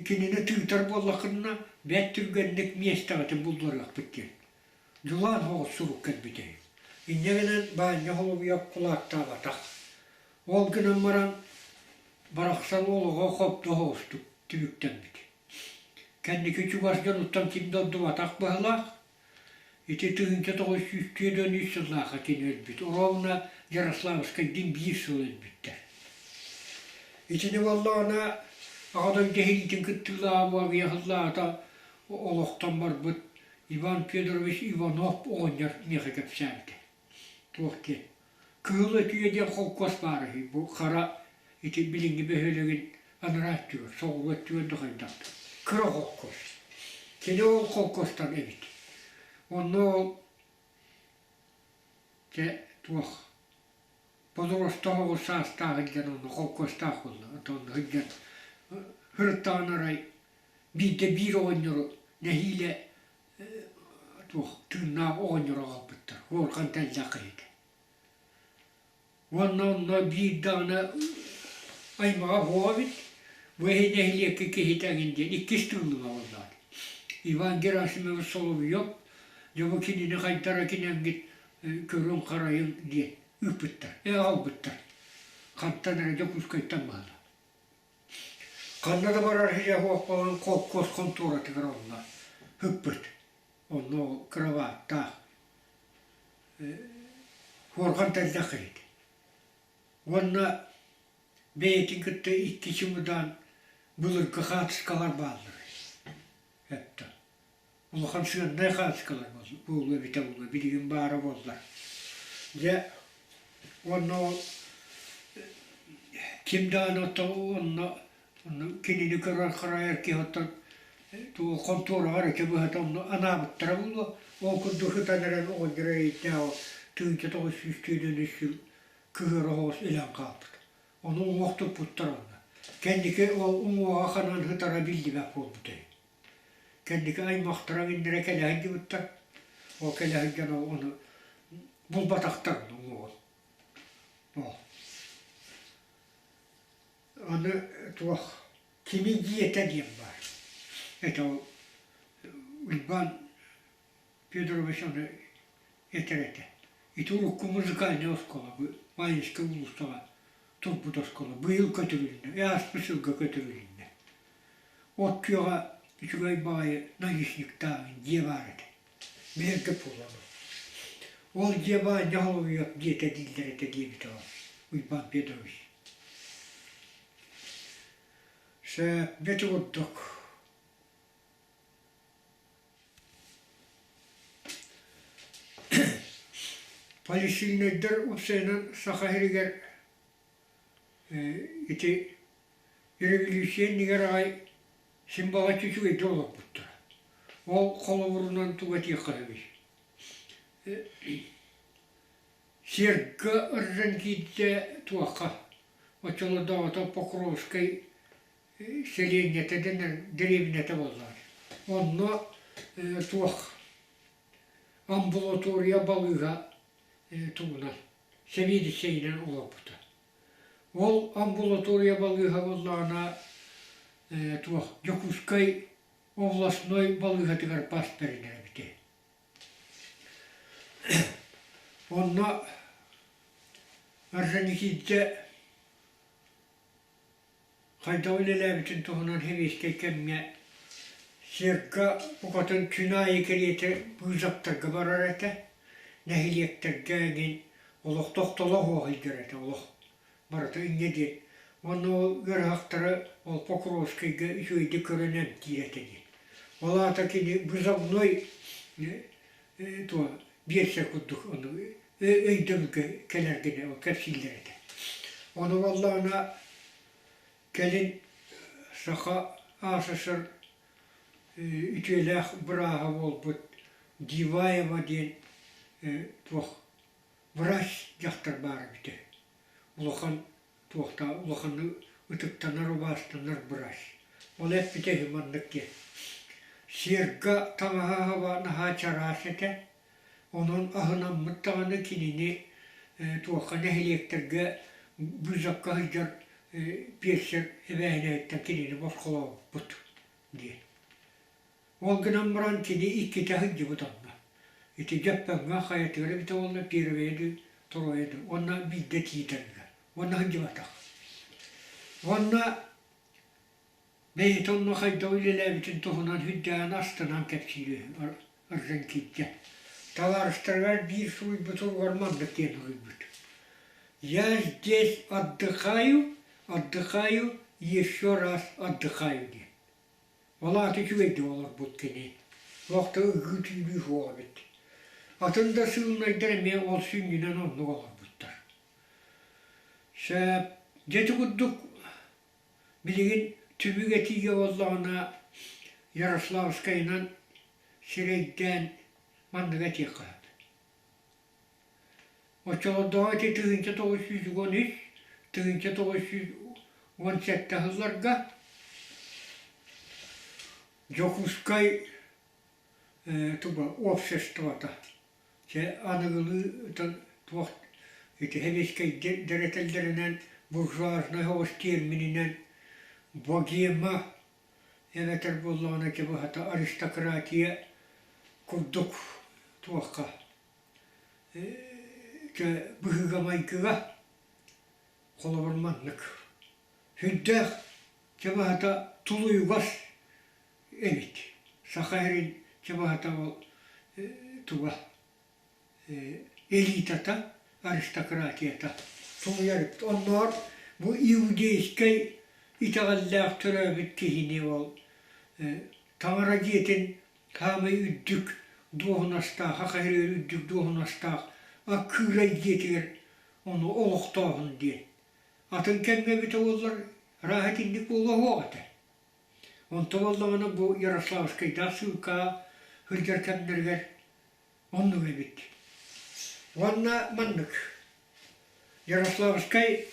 кинини тыытар буоллаххытына, бэрт түргэнник миэстэҕитин булларыахпыт диэн. Дьулаан соҕус сурук кэлбитэ үһү. Инньэ гынан Баанньа Холобуйап кулаактаабатах. Ол гынан баран барахсан олоҕо хобдох оҕустук түмүктэммит. Кэнники чугас дьонуттан ким да ордубатах быһыылаах. Ити 1943 сыллаахха кини өлбүт. Ровно Ярославскайдыын биир сыл өлбүттэр. Итини буоллаҕына Аҕа дойду сэриитин кыттыылааҕа буолуо сыллааҕыта олохтон барбыт Иван Федорович Иванов оҕонньор миэхэ кэпсээбитэ. Туох диэн Кыһыл Өтүйэ диэн холкуос баара үһү, бу хара ити билиҥҥи бөһүөлэгин анараа өттүгэр, соҕуруу өттүгэр да хайдах да. Кыра холкуос. Кини ол холкуостан эбит. Онно ол дьэ туох подросток оҕус саастаах сылдьан онно холкуостаах буолла. Онтон онно сылдьан сырыттаҕына арай биирдэ биир оҕонньору нэһиилэ туох тыыннаах оҕонньору аҕалбыттар, уорҕан тэллэх киһитэ. Уонна онно биир даҕаны аймаҕа суох эбит, бу иһин нэһилиэккэ киһитэ эҥин диэн иккис тыыллыга буоллаҕа. Иван Герасимович Соловьев дьэ бу кинини хайдара кинэҥҥит көрүҥ-харайыҥ диэн ыыппыттар, аҕалбыттар. Хантан эрэ Дьокуускайтан баһылаан. Ханна да барар сирэ суох буолан холкуос хонтуоратыгар онно ыппыт. Онно ол кроваттаах хуорҕан тэллэх эбит. Уонна бэйэтин кытта икки чымыдаан былыргы хаартыскалар бааллар. Эптэ. Улахан сыаннай хаачыкалар буолуо эбитэ буолуо, билигин баара буоллар. Дьэ, уонна ол ким даҕаны оттон онно онно кинини көрөр-харайар киһи оттон тугу хонтуораҕа эрэ быһата онно анаабыттара буолуо. Ол курдук сытан эрэн оҕонньор эрэйдээх ол 1943 сыл кыһыара оҕус өлөн хаалбыт. Ону уҥуох туппуттар онно. Кэнники ол уҥуоҕа ханан сытара биллибэт буолбута үһү. Кэнники аймахтара иннэрэ кэлэ сылдьыбыттар. Ол кэлэ сылдьан ону булбатахтар уҥуоҕун. Ол. Аны туох кини дьиэтэ диэн баар. Это ол Уйбаан Федорович ону этэр этэ. Ити урукку музыкальнай оскуола бу Ванечка уулуссаҕа турбут оскуола быйыл көтүрүлүннэ, ааспыт сылга көтүрүлүннэ. От күөҕэ үчүгэй баҕайы наличниктаах дьиэ баар этэ. Биһиргэ буолан. Ол дьиэ баанньа холуйуох дьиэтэ дииллэр этэ диэбитэ ол Уйбаан Петрович. Сөп, бэти курдук. Полисильнайдар уопсайынан Саха сиригэр ити революция иннигэр аҕай син баҕаччы үчүгэйдик олорбуттара. Ол холобурунан тугу этиэххэ сөбүй? Сиргэ ырдан киирдэ туохха оччолордооҕута Покровскай сэлиэнньэтэ дэнэр дэриэбинэтэ буоллаҕа. Онно туох амбулатория балыыһа тугунан сэбиэдиссэйинэн олорбута. Ол амбулатория балыыһа буоллаҕына туох Дьокуускай областной балыыһатыгар бас бэринэр эбитэ. Онно Орджоникидзе Хайдах үлэлээбитин туһунан сэбиэскэй кэмҥэ циркэ букатын күн аайы кэриэтэ быысаптарга барар этэ, нэһилиэктэргэ эҥин олох тохтоло суох сылдьар этэ олох барыта инньэ диэн. Уонна ол ыарыһахтары ол Покровскайга үчүгэйдик көрөн эмтиир этэ диэн. Ол аата кини вызовной туох биэрсэр курдук ону өйдөбүлгэ кэлэр гына ол кэпсииллэр этэ. Ону буоллаҕына кэлин Саха АССР үтүөлээх бырааһа буолбут Диваева диэн туох врач дьахтар баар эбитэ. Улахан туохтаах улаханнык ытыктанар, убаастанар быраас. Ол эппитэ үһү маннык диэн. Сиэргэ таҥаһа-саба наһаа чараас этэ. Онон аһынаммыт даҕаны кинини туохха нэһилиэктэргэ быысапка сылдьар биэлсэр эбээһинэһиттэн кинини босхолообуппут диэн. Ол гынан баран кини иккитэ сылдьыбыт онно. Ити Дьөппөҥҥө хайатыгар эбитэ буолла первое дуу, второе дуу уонна биирдэ Тиитэргэ. Уонна сылдьыбатах. Уонна бэйэтэ онно хайдах үлэлээбитин туһунан сүрдээҕин астынан кэпсиир үһү Орджоникидзе. Табаарыстарыгар биир суруйбут суругар маннык диэн суруйбут: «Я здесь отдыхаю, отдыхаю, еще раз отдыхаю» диэн. Ол аата үчүгэйдик олорбут кини. Туох да ыгыы-түүрүү суох эбит. Атын да сыылынайдар эмиэ ол сүнньүнэн оннук олорбуттар. Сөп, дьэ ити курдук билигин түмүк этиигэ буоллаҕына Ярославскайынан сирэйдээн маннык этиэххэ сөп. Оччолордооҕу ити 1913, 1917 сылларга Дьокуускай туга обществота чэ аныгылыы туох ити сэбиэскэйдэр этэллэринэн буржуазнай соҕус тиэрмининэн богема эбэтэр буоллаҕына ити быһата аристократия курдук туохха быһыыга-майгыга холобур маннык сүрдээх чабаһата тулуйугас эбит саха сирин чабаһата ол туга элитата аристократията тулуйар эбит оннооҕор бу иудейскай итэҕэллээх төрөөбүт киһини ол таҥара дьиэтин Хаамай үрдүк дуоһунастаах, хахайрыыр үрдүк дуоһунастаах Аккыырай дьиэтигэр ону олохтооһун диэн. Атын кэмҥэ эбитэ буоллар, арааһа итинник буолуо суох этэ. Онто буоллаҕына бу Ярославскайдаах сыылкаҕа сылдьар кэмнэригэр оннук эбит. Уонна маннык Ярославскай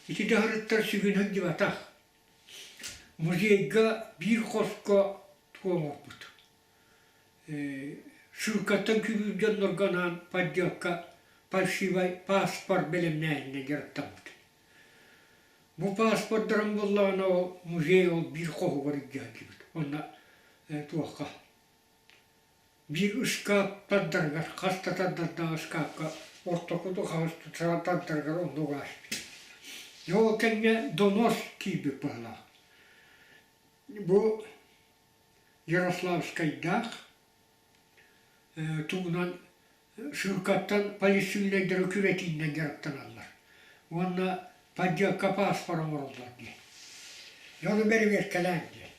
ити дьаһарыттар сүгүн сылдьыбатах. Музейга биир хоско туох оҥорбут ссылкаттан күрүүр дьоннорго анаан подделка фальшивай паспорт бэлэмнээһининэн дьарыктаммыт. Бу паспордарын буллаҕына ол музей ол биир хоһугар илдьэ сылдьыбыт. Уонна туохха Биир ыскаап тардарыгар, хас да тардардаах ыскаапка ортоку хаһыс тардарыгар оннук ааспыт. Дьэ ол кэмҥэ донос киирбит быһыылаах. Бу Ярославскайдаах тугунан ссылкаттан полицейдары күрэтиинэн дьарыктаналлар уонна подделка паспор оҥороллор диэн. Дьону бэрэбиэркэлээн диэн.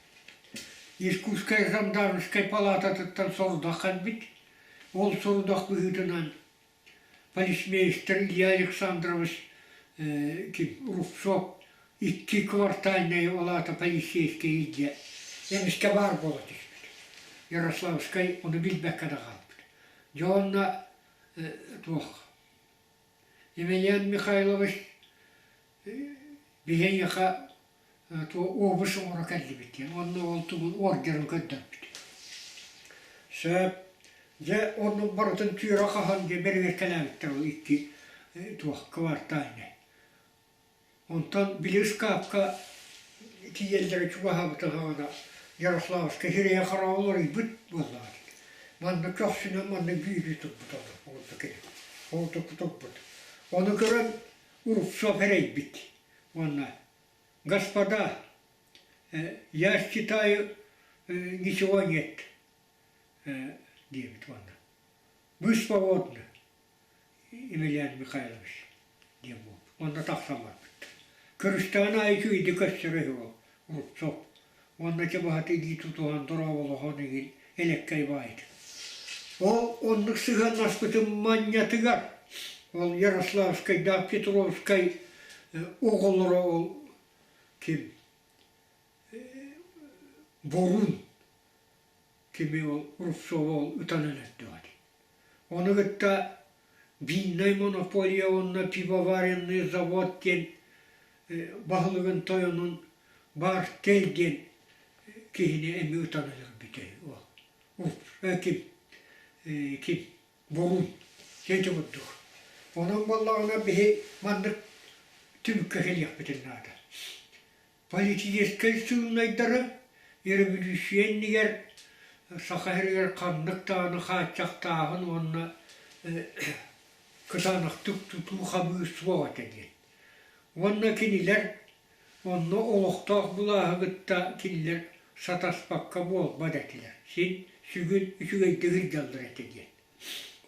Иркутскай жандармскай палаататыттан сорудах кэлбит. Ол сорудах быһыытынан полицмейстер Илья Александрович ким Рубцов икки квартальнай ол аата полицейскай илдьэ эмискэ баар буола түспүт. Ярославскай ону билбэккэ да хаалбыт. Дьэ онно туох Емельян Михайлович биһиэхэ обус оҥоро кэллибит диэн уонна ол тугун ордерын көрдөрбүт. Сөп. Дьэ оннук барытын түөрэ хаһан дьэ бэрэбиэркэлээбиттэр ол икки туох квартальнай. Онтон били ыскаапка тиийэллэрэ чугаһаабытын саҕана Ярославскай сирэйэ-хараҕа уларыйбыт буоллаҕа дии. Манна көхсүнэн манна бүүрүү турбут ол кини. Ол турбут. Ону көрөн Рубцов эрэйбит уонна «Господа, я считаю, ничего нет» диэбит уонна «Вы свободны, Емельян Михайлович» диэн буолбут. Уонна тахсан барбыт. Көрүстэҕин аайы үчүгэйдик көрсөрө үһү ол Рубцов. Уонна чабаһата илии тутуһан дорооболоһон игин элэккэй баайыт. Ол оннук сыһыаннаспытын манньатыгар ол Ярославскайдаах Петровскай оҕолоро ол ким Борун кими ол Рубцова ол ытан өлөрдөҕө дии. Ону кытта виннай монополия уонна пивоваренный завод диэн баһылыгын тойонун Бартель диэн киһини эмиэ ытан өлөрбүтэ ол. Ким ким? Буруй. Ити курдук. Онон буоллаҕына биһи маннык түмүккэ кэлиэхпитин наада. Политическай сыылынайдары өрөбүлүүссүйэ иннигэр Саха сиригэр ханнык даҕаны хааччахтааһын уонна кытаанахтык тутуу-хабыы суох этэ диэн. Уонна кинилэр онно олохтоох былааһы кытта кинилэр сатаспакка буолбат этилэр. Син сүгүн үчүгэйдик сылдьаллар этэ диэн.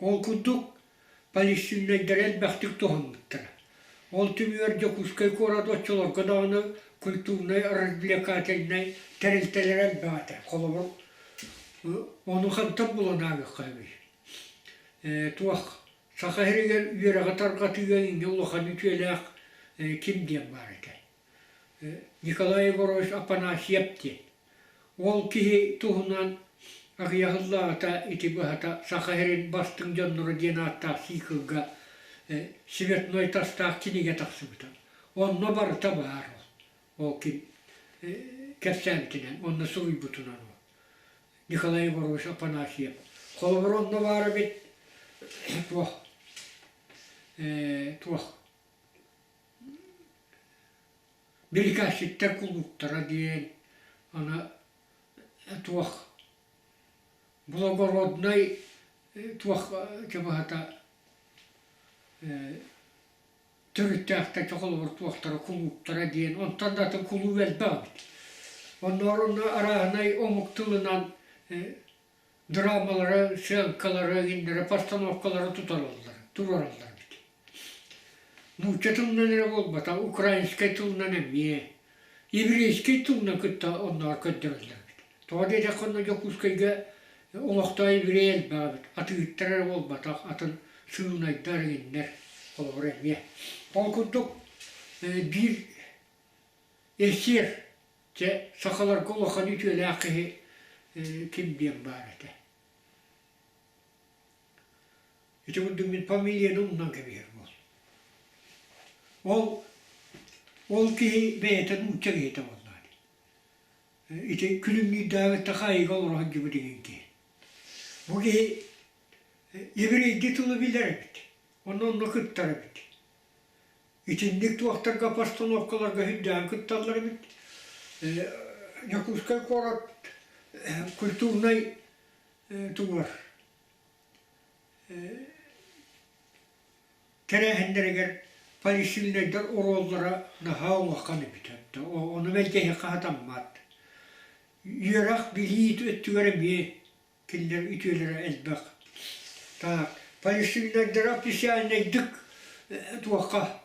Ол курдук палестиннайдары элбэхтик туһаммыттара. Ол түмүгэр Дьокуускай куорат оччолорго даҕаны культурнай развлекательнай тэрилтэлэрэ элбэх этэ. Холобур, ону хантан булан ааҕыахха сөбүй? Туох Саха сиригэр үөрэҕи тарҕатыыга инньэ улахан үтүөлээх ким диэн баар этэ. Николай Егорович Апанасьев диэн. Ол киһи туһунан аҕыйах сыллааҕыта ити быһата Саха сирин бастыҥ дьонноро диэн ааттаах циклга цветной тастаах кинигэ тахсыбыта. Онно барыта баар ол. Ол ким кэпсээбитинэн, онно суруйбутунан ол. Николай Егорович Афанасьев. Холобур, онно баар эбит туох туох Бирикээсчиттэр кулууптара диэн аны туох благороднай туох чабыһата төрүттээхтэр холобур туохтара кулууптара диэн онтон да атын кулууп элбэх эбит. Оннооҕор онно арааһынай омук тылынан драмалары, сыаҥкалары, иҥнэри, постановкалары тутараллар, туруораллар эбит. Нуучча тылынан эрэ буолбатах, украинскай тылынан эмиэ, еврейскэй тылынан кытта оннооҕор көрдөрөллөр эбит. Тоҕо диэтэххэ онно Дьокуускайга олохтоох еврей элбэх эбит, атыыһыттар эрэ буолбатах, атын сыылынайдар, иҥиннэр, холобура эмиэ. Ол курдук биир эсер Дьэ, сахаларга улахан үтүөлээх киһи ким диэн баар этэ. Ити курдук мин фамилияны умнан кэбиһэр буол. Ол ол киһи бэйэтэ нуучча киһитэ буоллаҕа дии. Ити күлүмнүүрдээҕи хаайыыга олоро сылдьыбыт игин киһи. Бу киһи еврейдии тылы билэр эбит. Онно онно кыттар эбит. Итинник туохтарга постановкаларга үрдээн кытталлар эбит. Дьокуускай куорат культурнай тугар тэрээһиннэригэр палестиннайдар оруоллара наһаа улахан эбит. Ону мэлдьэһиэххэ сатаммат. Үөрэх, билии өттүгэр эмиэ кинилэр үтүөлэрэ элбэх. Так, палестиннардара официальнайдык туохха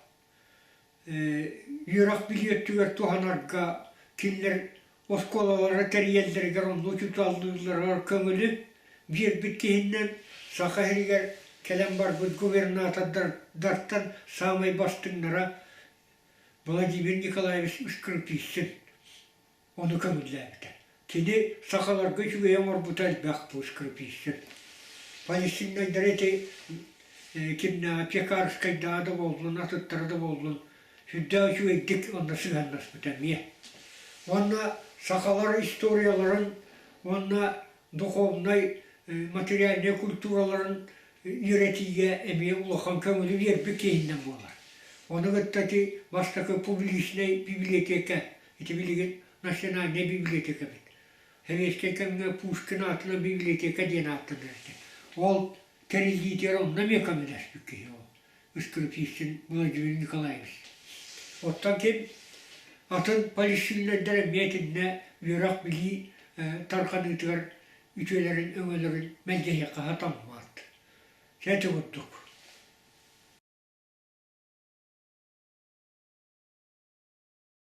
үөрэх билии өттүгэр туһанарга кинилэр оскуолалары тэрийэллэригэр онно учууталлыылларыгар көҥүлү биэрбит киһиннэн Саха сиригэр кэлэн барбыт губернатордартан саамай бастыҥнара Владимир Николаевич Скрипицын Ону көҥүллээбитэ. Кини сахаларга үчүгэйи оҥорбута элбэх бу Скрипицын. Палестиннайдары ити кимнээҕэ Пекарскайдааҕа да буоллун, атыттара да буоллун сүрдээх үчүгэйдик онно сыһыаннаспыта эмиэ. Уонна сахалар историяларын уонна духовнай материальнай культураларын үөрэтиигэ эмиэ улахан көҥүлү биэрбит киһиннэн буолар. Ону кытта ити бастакы публичнай библиотека Ити билигин национальнай библиотека эбит. Сэбиэскэй кэмҥэ Пушкин аатынан библиотека диэн ааттанар этэ. Ол тэриллиитигэр онно эмиэ көмөлөспүт киһи ол Скрипицын Владимир Николаевич. Оттон ким атын палестиннардар эмиэ итиннэ үөрэх-билии тарҕаныытыгар үтүөлэрин, өҥөлөрүн мэлдьэһиэххэ сатаммат. Ити курдук.